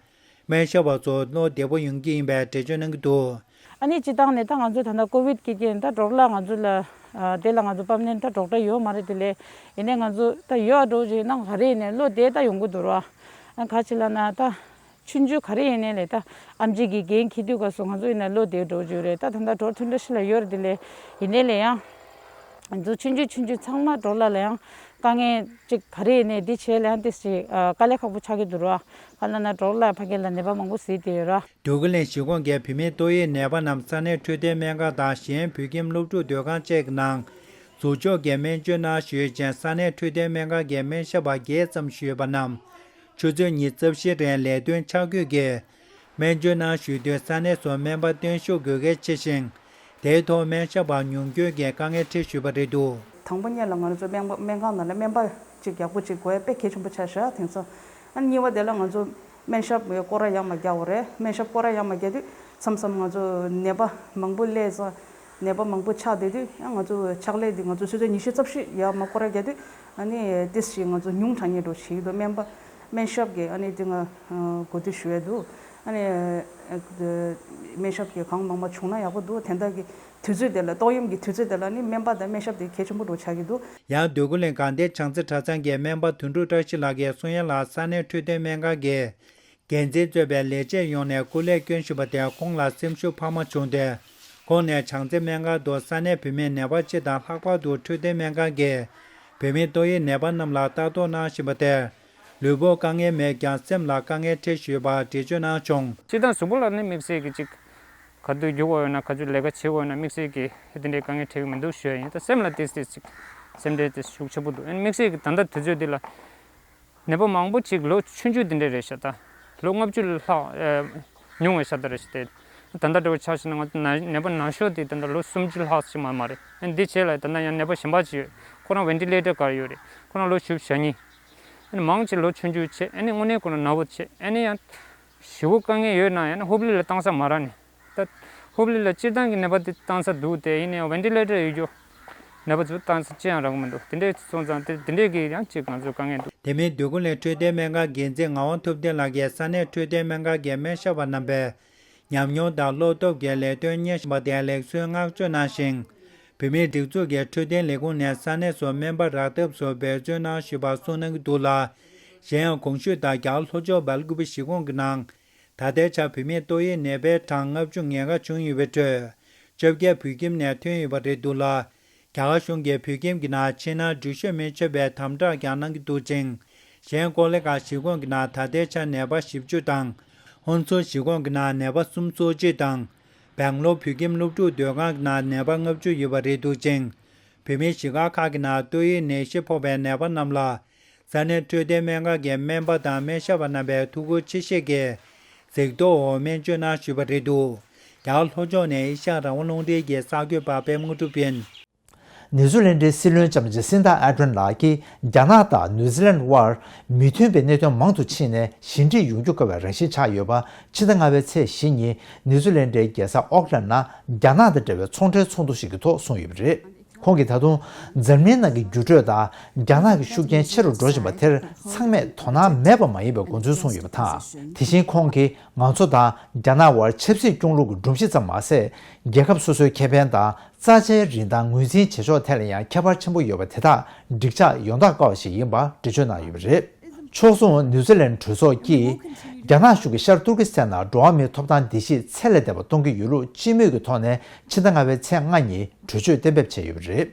སྨན་ཞབས་པ་ཚོ་བློ་བདེ་པོ་ཡོང་གི་ཡིན་པའི་འགྲེལ་བརྗོད་གནང་གི་འདུག། ཨ་ནི་སྤྱིར་བཏང་ནས་ད་ང་ཚོ་ད་ལྟ་ཀོ་ཝིཌ་ཀྱི་རྐྱེན་ད་འབྲོག་ལ་ང་ཚོ་ལ་ཨ་དེ་ལ་ང་ཚོ་པར་མ་ནན་ད་ཌོག་ཊར་ཡོད་མ་རེད། དེ་ལས་ཡིན་ནའི་ང་ཚོ་ད་ཡོད་འགྲོ་ཅིག་ན་ག་རེ་ཡིན་ནའི་བློ་བདེ་ད་ཡོང་གི་འདུག་ར། ཨ་ག་ཅི་ལབ་ན་ད་ཆུང་ཆུང་ག་རེ་ཡིན་ནའི་ལས་ད་ཨེམ་ཆི་གི་འགན་འཁྱེར་དུས་སྐབས་སུ་ང་ཚོ་ཡིན་ན་བློ་བདེ་འགྲོ་ཅིག་རེད། ད་ད་ལྟ་འགྲོ་ཐུན་འདྲ་ཞིག་ལ་ཡོད་རེད། དེ་ལས་ཡིན་ནའི་ལས་ཡང་ང་ཚོ་ཆུང་ཆུང་ཆུང་ཆུང་ཚང་མ་འབྲོག་ལ་ལ་ཡང་དཀའ་ངལ་ཅིག་ག་རེ་ཡིན་ནའི་འདི་བྱས་ལ་ཡང་ཏིས་ཅིག་དཀའ་ལས་ཁག་པོ་ཆགས་ཀྱི་འདུག་ར། ག་ལབ་ན་འབྲོག་ལ་ཕ་གི་ལ་ནད་པ་མང་པོ་གཟིགས་བསྡད་ཡོད་ར། འདོད་རྒུ་གླིང་གཞིས་ཁོངས་ཀྱི་བོད་མིའི་ཏོག་དབྱིབས་ནད་པ་རྣམས་ས་གནས་འཕྲོད་བསྟེན་སྨན་ཁང་དང་གཞན་བོད་ཁྱིམ་སློབ་ཕྲུག་སྡོད་ཁང་བཅས་ཀྱི་ནང་ཟུར་འཇོག་གིས་སྨན་བཅོས་གནང་ཞུས་ཤིང་། ས་གནས་འཕྲོད་བསྟེན་སྨན་ཁང་གི་སྨན་ཞབས་པ་བརྒྱད་ཙམ་ཞིག་ཡོད་པ་རྣམས་ཆུ་ཚོད་ཉི་ཤུ་རྩ་བཞིའི་རིང་ལས་དོན་འཆར་འགོད་ཀྱིས་ སྨན་བཅོས་གནང་ཞུས་དུས་ས་གནས་སུ་སྨན་པ་བསྟེན་ཤུགས་དགོས་གལ་ཆེ་ཞིང་། དེའི་ཐོག་སྨན་ཞབས་པ་ཉུང་སྐྱོན་གྱི་དཀའ་ངལ་འཕྲད་ཞུས་པ་རེད་འདུག། དང་པོ་ཉིད་ལ་ང་རང་ཚོ་སྨན་པ་སྨན་ཁང་ནང་ལ་སྨན་པ་ཅིག་ཡག་པོ་ཅིག་དགོས་ཡ་དཔེ་གལ་ཆེན་པོ་ཆགས་ཤག་དེང་སང་། ཨ་ནི་གཉིས་པ་དེ་ལ་ང་ཚོ་སྨན་ཞབས་སྐོར་ར་ཡང་མ་རྒྱག་པ་རེད། སྨན་ཞབས་སྐོར་ར་ཡང་མ་རྒྱག་དུས་མཚམས་མཚམས་ང་ཚོ་ནད་པ་མང་པོ་སླེབས་ཙང་། ནད་པ་མང་པོ་ཆགས་བསྡད་དུས་ཡང་ང་ཚོ་ཕྱག་ལས་འདི་ང་ཚོ་ཆུ་ཚོད་ཉི་ཤུ་རྩ་བཞི་ཡར་མར་སྐོར་ར་རྒྱག་དུས་ཨ་ནི་ཏོག་ཙམ་ང་ཚོ་ཉུང་དྲགས་ཉེ་འགྲོ་བྱེད་ཀྱི་འདུག། སྨན་པ་སྨན་ཞབས་ཀྱི་ཨ་ནི་འདི་ང་གོ་སྒྲིག་ཞུ་ཡས་འདུག། ཨ་ནི་སྨན་ཞབས་ཀྱི་གང་མང་མང་བྱུང་ན་ཡག་པོ་འདུག། དེ་འདྲ་གི་དུས་ཚོད་དེ་ལ་ཏོག་དབྱིབས་ཀྱི་དུས་ཚོད་དེ་ལ་ནི་སྨན་པ་དང་སྨན་ཞབས་དེ་གལ་ཆེན་པོ་འགྲོ་ཆགས་ཀྱི་འདུག། ཡང་འདོད་རྒུ་གླིང་དགའ་ལྡན་བྱང་རྩེ་གྲྭ་ཚང་གི་སྨན་པ་དོན་གྲུབ་བཀྲ་ཤིས་ལགས་ཀྱིས་གསུང་ཡ་ལ་ས་གནས་འཕྲོད་བསྟེན་སྨན་ཁང་གི་འགན་འཛིན་གཙོས་པའི་ལས་བྱེད་ཡོངས་ནས་སྐུ་ལས་བསྐྱོན་བཞིན་པ་དེ་ཁོང་ལ་སེམས་ཤུགས་འཕར་མ་བྱུང་སྟེ། ཁོང་ནས་བྱང་རྩེ་སྨན་ཁང་དུ་ས་གནས་བུད་མེད་ནད་པ་སྤྱི་དང་ལྷག་པར་དུ་འཕྲོད་བསྟེན་སྨན་ཁང་གིས་བུད་མེད་ཏོག་དབྱིབས་ནད་པ་རྣམས་ལ་ལྟ་རྟོག་གནང་བཞིན་པ་དེར། ལུས་པོར་དཀའ་ངལ་མེད་ཀྱང་སེམས་ལ་དཀའ་ངལ་འཕྲད་བཞིན་ཡོད་པ་འགྲེལ་བརྗོད་གནང་བྱུང་། སྤྱིར་བཏང་གཟུགས་པོ་ལ་ནི་དམིགས་བསལ་གྱི་ཅིག་ག་དུས་རྒྱུག་དགོས་ཡོད་ན་ག་ཚོད་ལས་ཀ་བྱེད་དགོས་ཡོད་ན་དམིགས་བསལ་གྱི་དེ་འདྲའི་དཀའ་ངལ་འཕྲད་ཀྱི་མི་འདུག་ཞུ་ཡ་ཡིན། ད་སེམས་ལ་ཏོག་ཙམ་ཅིག་སེམས་ཁྲལ་དེ་ཤུགས་ཆེ་པོ་འདུག། ཨ་ནི་དམིགས་བསལ་གྱི་ད་ལྟ་དུས་ཚོད་འདི་ལ། ནད་པ་མང་པོ་ཅིག་ལོ་ཆུང་ཆུང་དེ་འདྲ་རེད་ཤག་ད། ལོ་ལྔ་བཅུ་ལྷག་ཨེ། ཉུང་བའི་ཤ་སྟག་རེད་ཤག་སྟེ། ད་ལྟ་འདྲ་བོ་ཆ་བཞག་ན་ང་ཚོ་ན་ནད་པ་ན་གཞོན་དེ་ད་ལྟ་ལོ་སུམ་ཅུ་ལྷག་ཅིག་མ་མ་རེད། ཨ་ནི་འདི་བྱས་ལ་ད་ལྟ་ཡང་ནད་པ་གཞན་པ་ཅིག་ཡོད། ཁོ་རང་ཝེན་ཊི་ལེ་ཊར་སྒང་ཡོད་རེད། ཁོ་རང་ལོ་བཞི་བཅུ་ཞེ་གཉིས། ཨ་ནི་མང་ཆེ་ལོ་ཆུང་ཆུང་བྱས། ཨ་ནི་དངོས་གནས་ཁོ་རང་ན་བོ་བྱས། ཨ་ནི་ཡང་ཞེ་པོ་དཀའ་ངལ་ཡོད་ན་ཡང་ན་ཧོབ་ལི་ལ་བཏང་ས་མ་རག་ནས། ད་ཧོབ་ལི་ལ་སྤྱིར་བཏང་གི་ནད་པ་དེ་བཏང་ས་འདུག་སྟེ། ཡིན་ནའང་ཝེན་ཊི་ལེ་ཊར་ཡོད་རྒྱུ་ནད་པ་ཚོ་བཏང་ས་ཅི་ཡང་རག་གི་མི་འདུག། དེ་འདྲའི་སོང་ཙང་དེ་དེ་འདྲའི་གི་ཡང་ཅིག་ང་ཚོ་དཀའ་ངལ་འདུག། དེ་མིན་འདོད་རྒུ་གླིང་འཕྲོད་བསྟེན་སྨན་ཁང་འགན་འཛིན་ངག་དབང་ཐུབ་བསྟན་ལགས་ཀྱིས་ས་གནས་འཕྲོད་བསྟེན་སྨན་ཁང་གི་སྨན་ཞབས་པ་རྣམ་པས་ཉམས་མྱོང་དང་བློ་སྟོབས་ཀྱིས་ལས་དོན་གཉེར་བཞིན་པ་དེར་ལེགས་གསོའི་བསྔགས་བརྗོད་གནང་ཞིང་། བོད་མིའི་སྒྲིག་འཛུགས་ཀྱི་འཕྲོད་བསྟེན་ལས་ཁུངས་ནས་ས་གནས་སུ་སྨན་པ་རག་ཐབས་སུ་འབད་བརྩོན་གནང་བཞིན་པ་གསུངས་གནང་གི་འདུག་ལ། གཞན་ཡང་གོང་ཞུས་ལྟར་རྒྱ་གར་ལྷོ་ཕྱོགས་སྦེལ་ཀུ་པེ་གཞིས་ཁོངས་ཀྱི་ནང་། ད་ལྟའི་ཆར་བུད་མེད་ཏོག་དབྱིབས་ནད་པའི་གྲངས་ལྔ་བཅུ་ངེས་པར་བྱུང་ཡོད་པའི་ཁྲོད། བཅོ་བརྒྱད་བོད་ཁྱིམ་ནས་ཐོན་ཡོད་པ་རེད་འདུག་ལ། རྒྱ་གར་གཞུང་གིས་བོད་ཁྱིམ་གྱི་ནང་ཕྱི་ནང་འགྲུལ་བཞུད་མི་ཆོག་པའི་དམ་དྲག་ཀྱང་གནང་གི་འདུག་ཅིང་། གཞན་ཀོ་ལི་གྷལ་གཞིས་ཁོངས་ཀྱི་ནང་ད་ལྟའི་ཆར་ནད་པ་བཞི་བཅུ་དང་། ཧོན་སུར་གཞིས་ཁོངས་ཀྱི་ནང་ནད་པ་སུམ་ཅུ་སོ་གཅིག་དང་། སྦེང་ལོར་བོད་ཁྱིམ་སློབ་ཕྲུག་སྡོད་ཁང་གི་ནང་ནད་པ་ལྔ་བཅུ་ཡོད་པ་རེད་འདུག་ཅིང་། བོད་མིའི་གཞིས་སྒར་ཁག་གི་ནང་ཏོག་དབྱིབས་ནད་གཞི་ཕོག་པའི་ནད་པ་རྣམས་ལ། ས་གནས་འཕྲོད་བསྟེན་སྨན་ཁང་གི་སྨན་པ་དང་སྨན་ཞབས་པ་རྣམ་པས་ཐུགས་ཁུར་ཆེ་བཞེས་ཀྱིས་གཟིགས་རྟོག་འོག་སྨན་བཅོས་གནང་ཞུས་པ་རེད་འདུག། རྒྱ་གར་ལྷོ་ཕྱོགས་ནས་ཨེ་ཤ་ཡ་རང་དབང་རླུང་འཕྲིན་གྱི་གསར་འགོད་པ་པད་མ་དངོས་གྲུབ་ཡིན། ནེ་ཛུ་ལན་ཌའི་སྲིད་བློན་ལྕམ་ཇ་སིན་ད་ཨར་ཌན་ལགས་ཀྱིས་རྒྱ་ནག་དང་ནེ་ཛུ་ལན་དབར་མི་མཐུན་པའི་གནད་དོན་མང་དུ་ཕྱིན་ནས་ཞི་འགྲིག་ཡོང་རྒྱུ་དཀའ་བའི་རང་བཞིན་ཆགས་ཡོད་པ་ཕྱི་ཟླ་ལྔ་པའི་ཚེས་བཞི་ཉིན་ནེ་ཛུ་ལན་ཌའི་རྒྱལ་ས་ཨོག་ལན་ན་རྒྱ་ནག་དང་འབྲེལ་བའི་ཚོང་འབྲེལ་ཚོགས་འདུ་ཞིག་གི་ཐོག་གསུངས་ཡོད་པ་རེད། ཁོང་གིས་ད་དུང་འཛམ་གླིང་ནང་གི་འགྱུར་འགྲོས་དང་རྒྱ་ནག་གི་ཤུགས་རྐྱེན་ཆེ་རུ་འགྲོ་བཞིན་པ་དེར་ཚང་མས་དོ་སྣང་མེད་པ་མ་ཡིན་པའི་དགོངས་ཚུལ་གསུངས་ཡོད་པ་དང་། དེ་བཞིན་ཁོང་གིས་ང་ཚོ་དང་རྒྱ་ནག་དབར་ཆབ་སྲིད་སྐྱོང་ལུགས་ཀྱི་སྒྲོམ་གཞི་ཙམ་མ་ཟད། རྒྱལ་ཁབ་སོ་སོའི་ཁེ་ཕན་དང་རྩ་ཆེའི་རིན་ཐང་ངོས་འཛིན་བྱེད་ཕྱོགས་ཐད་ལ་ཡང་ཁྱད་པར་ཆེན་པོ་ཡོད་པ་དེ་དག་འགྲིག་ཆགས་ཡོང་ཐག་དཀའ་བ་ཞིག་ཡིན་པ་འགྲེལ་བརྗོད་གནང་ཡོད་པ་རེད། ཕྱོགས་མཚུངས་ནེའུ་ཛི་ལན་གྲོས་ཚོགས་ཀྱིས་རྒྱ་ནག་གཞུང་གིས་ཤར་ཏུར་ཀི་སི་ཐན་ནང་འགྲོ་བ་མིའི་ཐོབ་ཐང་བདེ་སྐྱིད་ཚད་ལས་འདས་པ་གཏོང་གི་ཡོད་ལུགས་སྤྱི་མོས་ཀྱི་ཐོག་ནས་ཕྱི་ཟླ་ལྔ་པའི་ཚེས་ལྔ་ཉིན་གྲོས་ཆོད་གཏན་འབེབས་བྱས་ཡོད་པ་རེད།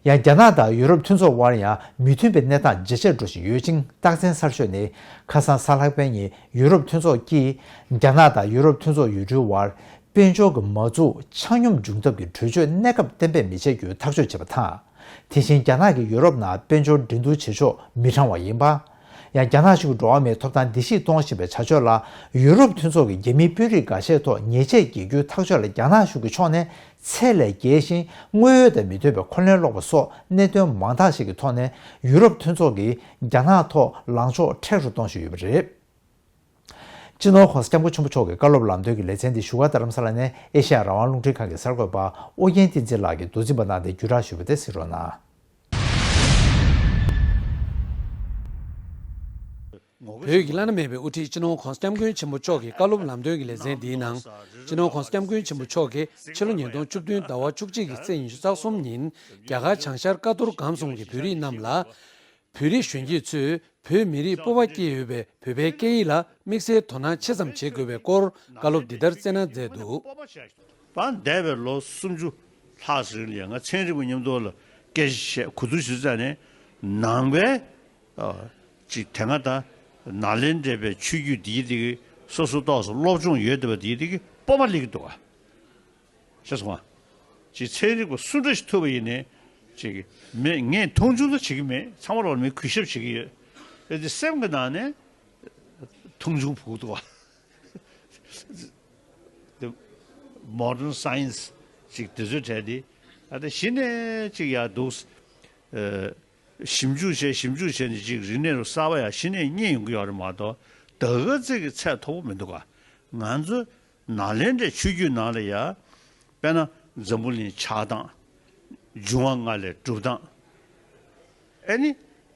ཡང་རྒྱ་ནག་དང་ཡུ་རོབ་མཐུན་ཚོགས་དབར་ཡང་མི་མཐུན་པའི་གནས་སྟངས་ཇེ་ཆེར་འགྲོ་བཞིན་ཡོད་ཅིང་། རྟགས་མཚན་གསར་ཤོས་ནི་ཁ་སང་གཟའ་ལྷག་པའི་ཉིན་ཡུ་རོབ་མཐུན་ཚོགས་ཀྱིས་རྒྱ་ནག་དང་ཡུ་རོབ་མཐུན་ཚོགས་ཡུལ་གྲུའི་དབར་དཔལ་འབྱོར་གྱི་མ་འཛུགས་ཆ་སྙོམས་འབྱུང་ཐབས་ཀྱི་གྲོས་ཆོད་གནས་སྐབས་གཏན་འབེབས་མི་བྱེད་རྒྱུའི་ཐག་གཅོད་བྱས་པ་དང་། དེ་བཞིན་རྒྱ་ནག་གིས་ཡུ་རོབ་ནང་དཔལ་འབྱོར་འགྲན་བསྡུར་བྱེད་ཕྱོགས་མི་དྲང་བ་ཡིན་པ། ཡང་རྒྱ་ནག་གཞུང་གིས་འགྲོ་བ་མིའི་ཐོབ་ཐང་བདེ་སྐྱིད་གཏོང་བཞིན་པའི་བྱ་སྤྱོད་ལ་ཡུ་རོབ་མཐུན་ཚོགས་ཀྱི་རྒྱ་མིའི་དཔོན་རིགས་འགའ་ཤས་ཐོག་ཉེས་ཆད་འགེལ་རྒྱུའི་ཐག་གཅོད་ལ་རྒྱ་ནག་གཞུང་གི་ཕྱོགས་ནས་ཚད་ལས་བརྒལ་ཞིང་དངོས་ཡོད་དང་མི་མཐུན་པའི་འཁོན་ལན་སློག་པ་སོགས་གནད་དོན་མང་དག་ཞིག་གི་ཐོག་ནས་ཡུ་རོབ་མཐུན་ཚོགས་ཀྱིས་རྒྱ་ནག་ཐོག་ལངས་ཕྱོགས་མཁྲེགས་རུ་གཏོང་བཞིན་ཡོད་པ་རེད། སྤྱི་ནོར་༸གོང་ས་༸སྐྱབས་མགོན་ཆེན་པོ་མཆོག་གི་བཀའ་སློབ་ལམ་སྟོན་གྱི་ལེ་ཚན་འདི་བཞུགས་སྒར་རྡ་རམ་ས་ལ་ནས་ཨེ་ཤེ་ཡ་རང་དབང་རླུང་འཕྲིན་ཁང་གི་གསར་འགོད་པ་ཨོ་རྒྱན་བསྟན་འཛིན་ལགས་ཀྱིས་མདོ་འཛིན་པ་གནང་སྟེ་བརྒྱུད་བསྒྲགས་ཞུས་པ་དེ་གཟིགས་རོགས་གནང་། བོད་ཀྱི་བླ་ན་མེད་པའི་དབུ་ཁྲིད་སྤྱི་ནོར་༸གོང་ས་༸སྐྱབས་མགོན་ཆེན་པོ་མཆོག་གི་བཀའ་སློབ་ལམ་སྟོན་གྱི་ལེ་ཚན་འདིའི་ནང་། སྤྱི་ནོར་༸གོང་ས་༸སྐྱབས་མགོན་ཆེན་པོ་མཆོག་གིས་ཕྱི་ལོ་ཉིས་སྟོང་བཅུ་བདུན་ཟླ་བ་བཅུ་གཅིག་གི་ཚེས་ཉི་ཤུ་རྩ་གསུམ་ཉིན་རྒྱ་གར་བྱང་ཤར་ཀ་ཐོར་སྒང་གསུམ་གྱི་བོད་རིགས་རྣམས་ལ། བོད་རིགས་གཞོན་སྐྱེས་ཚོས་བོད་མི་རིགས་སྤོབས་པ་སྐྱེས་ཡོད་པའི་བོད་པའི་སྐད་ཡིག་ལ་དམིགས་བསལ་དོ་སྣང་ཆེ་ཙམ་བྱེད་དགོས་པའི་སྐོར་བཀའ་སློབ་འདི་ལྟར་སྩལ་གནང་མཛད་འདུག། པ་འདས་པའི་ལོ་སུམ་ཅུ་ལྷག་ཙམ་རིང་ལ་ཡང་ང་ཚན་རིག་པ་མཉམ་དུ་ལ་སྐད་ཆ་བཤད་གོ་བསྡུར་ཞུ་ཙམ་ནས་ནང་པའི་ཨ་ཅིག་དེ་སྔ་ད་ནཱ་ལེནྡྲའི་པའི་ཆོས་བརྒྱུད་འདིའི་དེ་གི་སོ་སོ་ཏོག་ཙམ་སློབ་སྦྱོང་ཡོད་བསྡད་པ་འདིའི་དེ་གི་སྤོབས་པ་སླེབས་ཀྱི་འདུག་ག། ཤེས་སོང་ང་། ཅིག་ཚན་རིག་པ་སུ་འདྲ་ཞིག་ཐུབ་པ་ཡིན་ནའི་ཅིག་མི་ངས་མཐོང་ཆུང་ད་བྱེད་ཀྱི་མེད། ཚང་མ་ལོག་མི་གུས་ཞབས་བྱེད་ཀྱི་ཡོད། དེ་སེམས་ཀྱི་ནང་ནས་མཐོང་ཆུང་ཕོག་འདུག་ག། དེ་modern science ཅིག་དེ་ཚོའི་གྲས་དེ་ད་ལྟ་གཞི་ནས་ཅིག་ཡར་འདུག་ཨ། ཞིབ་འཇུག་བྱས་ཞིབ་འཇུག་བྱས་ནས་ཅིག་རིག་གནས་རུ་གསར་པ་ཡང་གཞི་ནས་རྙེད་ཡོང་གི་ཡོད་རེད་མ་གཏོགས། ད་ག་ཚོད་ཀྱི་ཚད་མཐོ་པོ་མི་འདུག་ག་ང་ཚོ་ནཱ་ལེནྡྲའི་ཆོས་བརྒྱུད་ནང་ལ་ཡ། དཔེར་ན་འཛམ་བུ་གླིང་ཆགས་སྟངས། འབྱུང་བ་ལྔ་ལས་གྲུབ་སྟངས། ཨེ་ནི།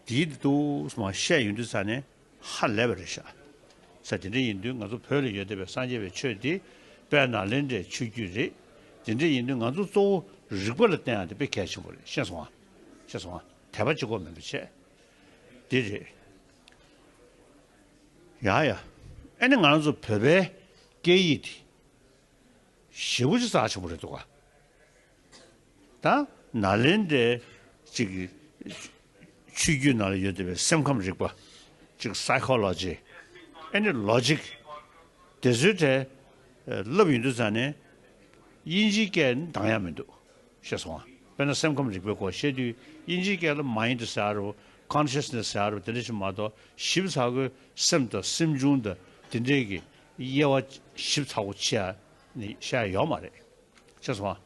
དེའི་དུས་མ་བཤད་ཡོང་དུས་ཙ་ནས་ཧ་ལས་པ་རེད་ཤག་ས་དེ་འདྲ་ཡིན་དུས་ང་ཚོ་བོད་ལ་ཡོད་བསྡད་པའི་སངས་རྒྱས་པའི་ཆོས་འདི་དཔལ་ནཱ་ལེནྡྲའི་ཆོས་བརྒྱུད་རེད། དེ་འདྲ་ཡིན་དུས་ང་ཚོ་གཙོ་བོ་རིག་པ་ལ་བརྟེན་ཡག་དེ་དཔེ་གལ་ཆེན་པོ་རེད། ཤེས་སོང་ཨ། ཤེས་སོང་ཨ། དད་པ་གཅིག་པོ་མིན་པ་བྱས། འདི་རེད། ཡ་ཡ། ཨེ་ནི་ང་རང་ཚོ་བོད་པའི་སྐད་ཡིག་འདི་ཞེ་པོ་ཅིག་རྩ་ཆེན་པོ་རེད་འདུག་ག་ད་ནཱ་ལེནྡྲའི་ཅིག་ཆོས་བརྒྱུད་ནང་ལ་ཡོད་བསྡད་པའི་སེམས་ཁམས་རིག་པ། ཅིག་psychology། ཨེ་ནི་logic། དེ་ཚོའི་གྲས་བསླབ་ཡོང་དུས་ཙ་ནས་དབྱིན་ཇིའི་སྐད་ནི་འདང་ཡག་མི་འདུག་ཤེས་སོང་ཨ། དཔེར་ན་སེམས་ཁམས་རིག་པའི་སྐོར་བཤད་དུས་དབྱིན་ཇིའི་སྐད་ལ་mind ཟེར་ཡག་རེད། consciousness ཟེར་ཡག་རེད། དེ་འདྲ་ཞིག་མ་གཏོགས་ཞིབ་ཚགས་པོའི་སེམས་དང་སེམས་བྱུང་དང་དེ་འདྲའི་གི་དབྱེ་བ་ཞིབ་ཚགས་པོ་ཕྱེ་ཡག་ནི་བཤད་ཡག་ཡོད་མ་རེད། ཤེས་སོང་ཨ།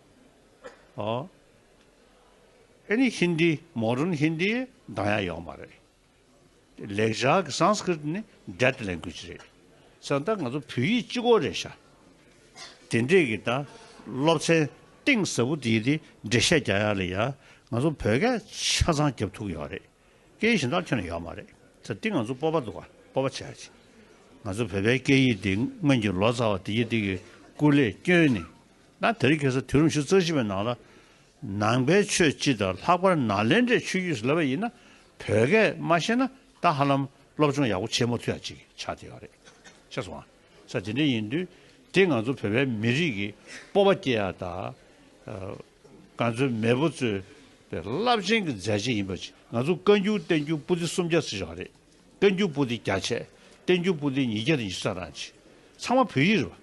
ཨོ། ཨེ་ནི་ཧིན་དི། modern ཧིན་དི་འདང་ཡག་ཡོད་མ་རེད། ལེགས་སྦྱར་གྱི་སཾ་སྐྲྀཏ་ནི་dead language རེད། ས་ད་ང་ཚོ་བོད་ཡིག་གཅིག་པོ་རེད་ཤག་དེ་འདྲས་ཀྱི་ད་སློབ་ཚན་གཏིང་ཟབ་པོ་དེ་དེ་འགྲེལ་བཤད་རྒྱག་ཡག་ལ་ཡ་ང་ཚོ་བོད་སྐད་ཆ་ཚང་རྒྱབ་ཐུབ་ཀྱི་ཡོད་རེད། སྐད་ཡིག་གཞན་དག་ཁྱོན་ནས་ཡོད་མ་རེད། ད་འདི་ང་ཚོ་སྤོབས་པ་འདུག་ག་སྤོབས་པ་བྱས་ཅིག་ང་ཚོ་བོད་པའི་སྐད་ཡིག་འདི་སྔོན་གྱི་ལོ་ཙཱ་བ་དེ་ཡི་དེ་གི་སྐུ་ལས་བསྐྱོན་ནས། ད་དེ་རིང་ཁ་སང་དུས་རབས་ཉི་ཤུ་རྩ་བཞི་པའི་ནང་ལ་ནང་པའི་ཆོས་སྤྱི་དང་ལྷག་པར་ནཱ་ལེནྡྲའི་ཆོས་བརྒྱུད་ཟེར་ལབ་པ་ཡིན་ན། བོད་སྐད་མ་ཤེས་ན་ད་ཧ་ལམ་སློབ་སྦྱོང་ཡག་པོ་བྱེད་མ་ཐུབ་ཡག་ཅིག་ཆགས་བསྡད་ཡོད་རེད། ཤེས་སོང་ཨ། ས་དེ་འདྲ་ཡིན་དུས་དེ་ང་ཚོ་བོད་པའི་མི་རིགས་ཀྱི་སྤོབས་པ་སྐྱེ་ཡག་དང་། ཨ། ང་ཚོའི་མེས་པོ་ཚོའི་རླབས་ཆེན་གྱི་མཛད་རྗེས་ཡིན་པ་ཅིག་ང་ཚོ་བཀའ་འགྱུར་བསྟན་འགྱུར་པོ་ཏི་སུམ་བརྒྱ་ཙམ་ཞིག་ཡོད་རེད། བཀའ་འགྱུར་པོ་ཏི་བརྒྱ་ཆད། བསྟན་འགྱུར་པོ་ཏི་ཉིས་བརྒྱ་དང་ཉི་ཤུ་རྩ་གྲངས་ཅིག་ཚང་མ་བོད་ཡིག་རེད་པ།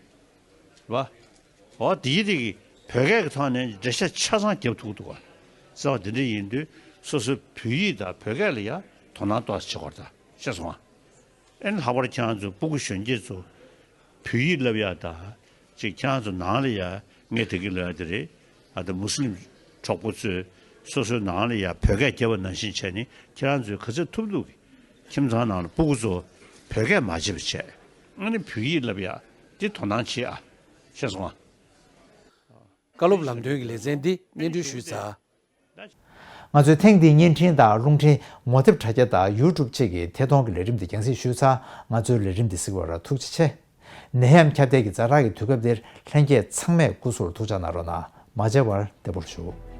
རེད་པ། འོ་དེའི་རིགས་ཀྱི་བོད་སྐད་ཀྱི་ཐོག་ནས་འགྲེལ་བཤད་ཆ་ཚང་རྒྱབ་ཐུབ་འདུག་ག་ཟེར་བ་དེ་འདྲ་ཡིན་དུས་སོ་སོའི་བོད་ཡིག་དང་བོད་སྐད་ལ་ཡ་དོ་སྣང་ཏོག་ཙམ་བྱེད་དགོས་རེད་ད། ཤེས་སོང་ཨ། ཨེ་ནི་ལྷག་པར་ཁྱེད་རང་ཚོ་སྤུ་གུ་གཞོན་སྐྱེས་ཚོ་བོད་ཡིག་བསླབ་ཡག་དང་། ཅིག་ཁྱེད་རང་ཚོ་ནང་ལ་ཡ་ངས་དེ་གི་ལབ་ཡག་དེ་རེད། ཨ་ད་མུ་སི་ལིམ་གྲོགས་པོ་ཚོས་སོ་སོའི་ནང་ལ་ཡ་བོད་སྐད་རྒྱབ་པ་ནང་བཞིན་བྱས་ནས་ཁྱེད་རང་ཚོས་ག་ཚོད་ཐུབ་ཐུབ་ཀྱིས་ཁྱིམ་ཚང་ནང་ལ་སྤུ་གུ་ཚོ་བོད་སྐད་མ་བརྗེད་པ་བྱས། ཨ་ནི་བོད་ཡིག་བསླབ་ཡག་དེ་དོ་སྣང་བྱེད་ཨ། ཤེས་སོང་ཨ། བཀའ་སློབ་ལམ་སྟོན་གྱི་ལེ་ཚན་འདི་སྙན་སྒྲོན་ཞུས་ཚར། ང་ཚོས་ཐེངས་འདིའི་བརྙན་འཕྲིན་དང་རླུང་འཕྲིན་ངོ་དེབ་དྲ་རྒྱ་དང་ཡུ་ཊུབ་བཅས་ཀྱི་ཐད་གཏོང་གི་ལས་རིམ་འདི་རྒྱང་སྲིང་ཞུས་ཚར། ང་ཚོའི་ལས་རིམ་འདི་གཟིགས་པར་ཐུགས་རྗེ་ཆེ། ནད་ཡམས་ཁྱབ་གདལ་གྱི་ཛ་དྲག་གི་དུས་སྐབས་འདིར་ལྷན་རྒྱས་ཚང་མས་སྐུ་གཟུགས་ཐུགས་ཅག་གནང་རོགས་གནང་། མ་མཇལ་བར་བདེ་པོར་བཞུགས།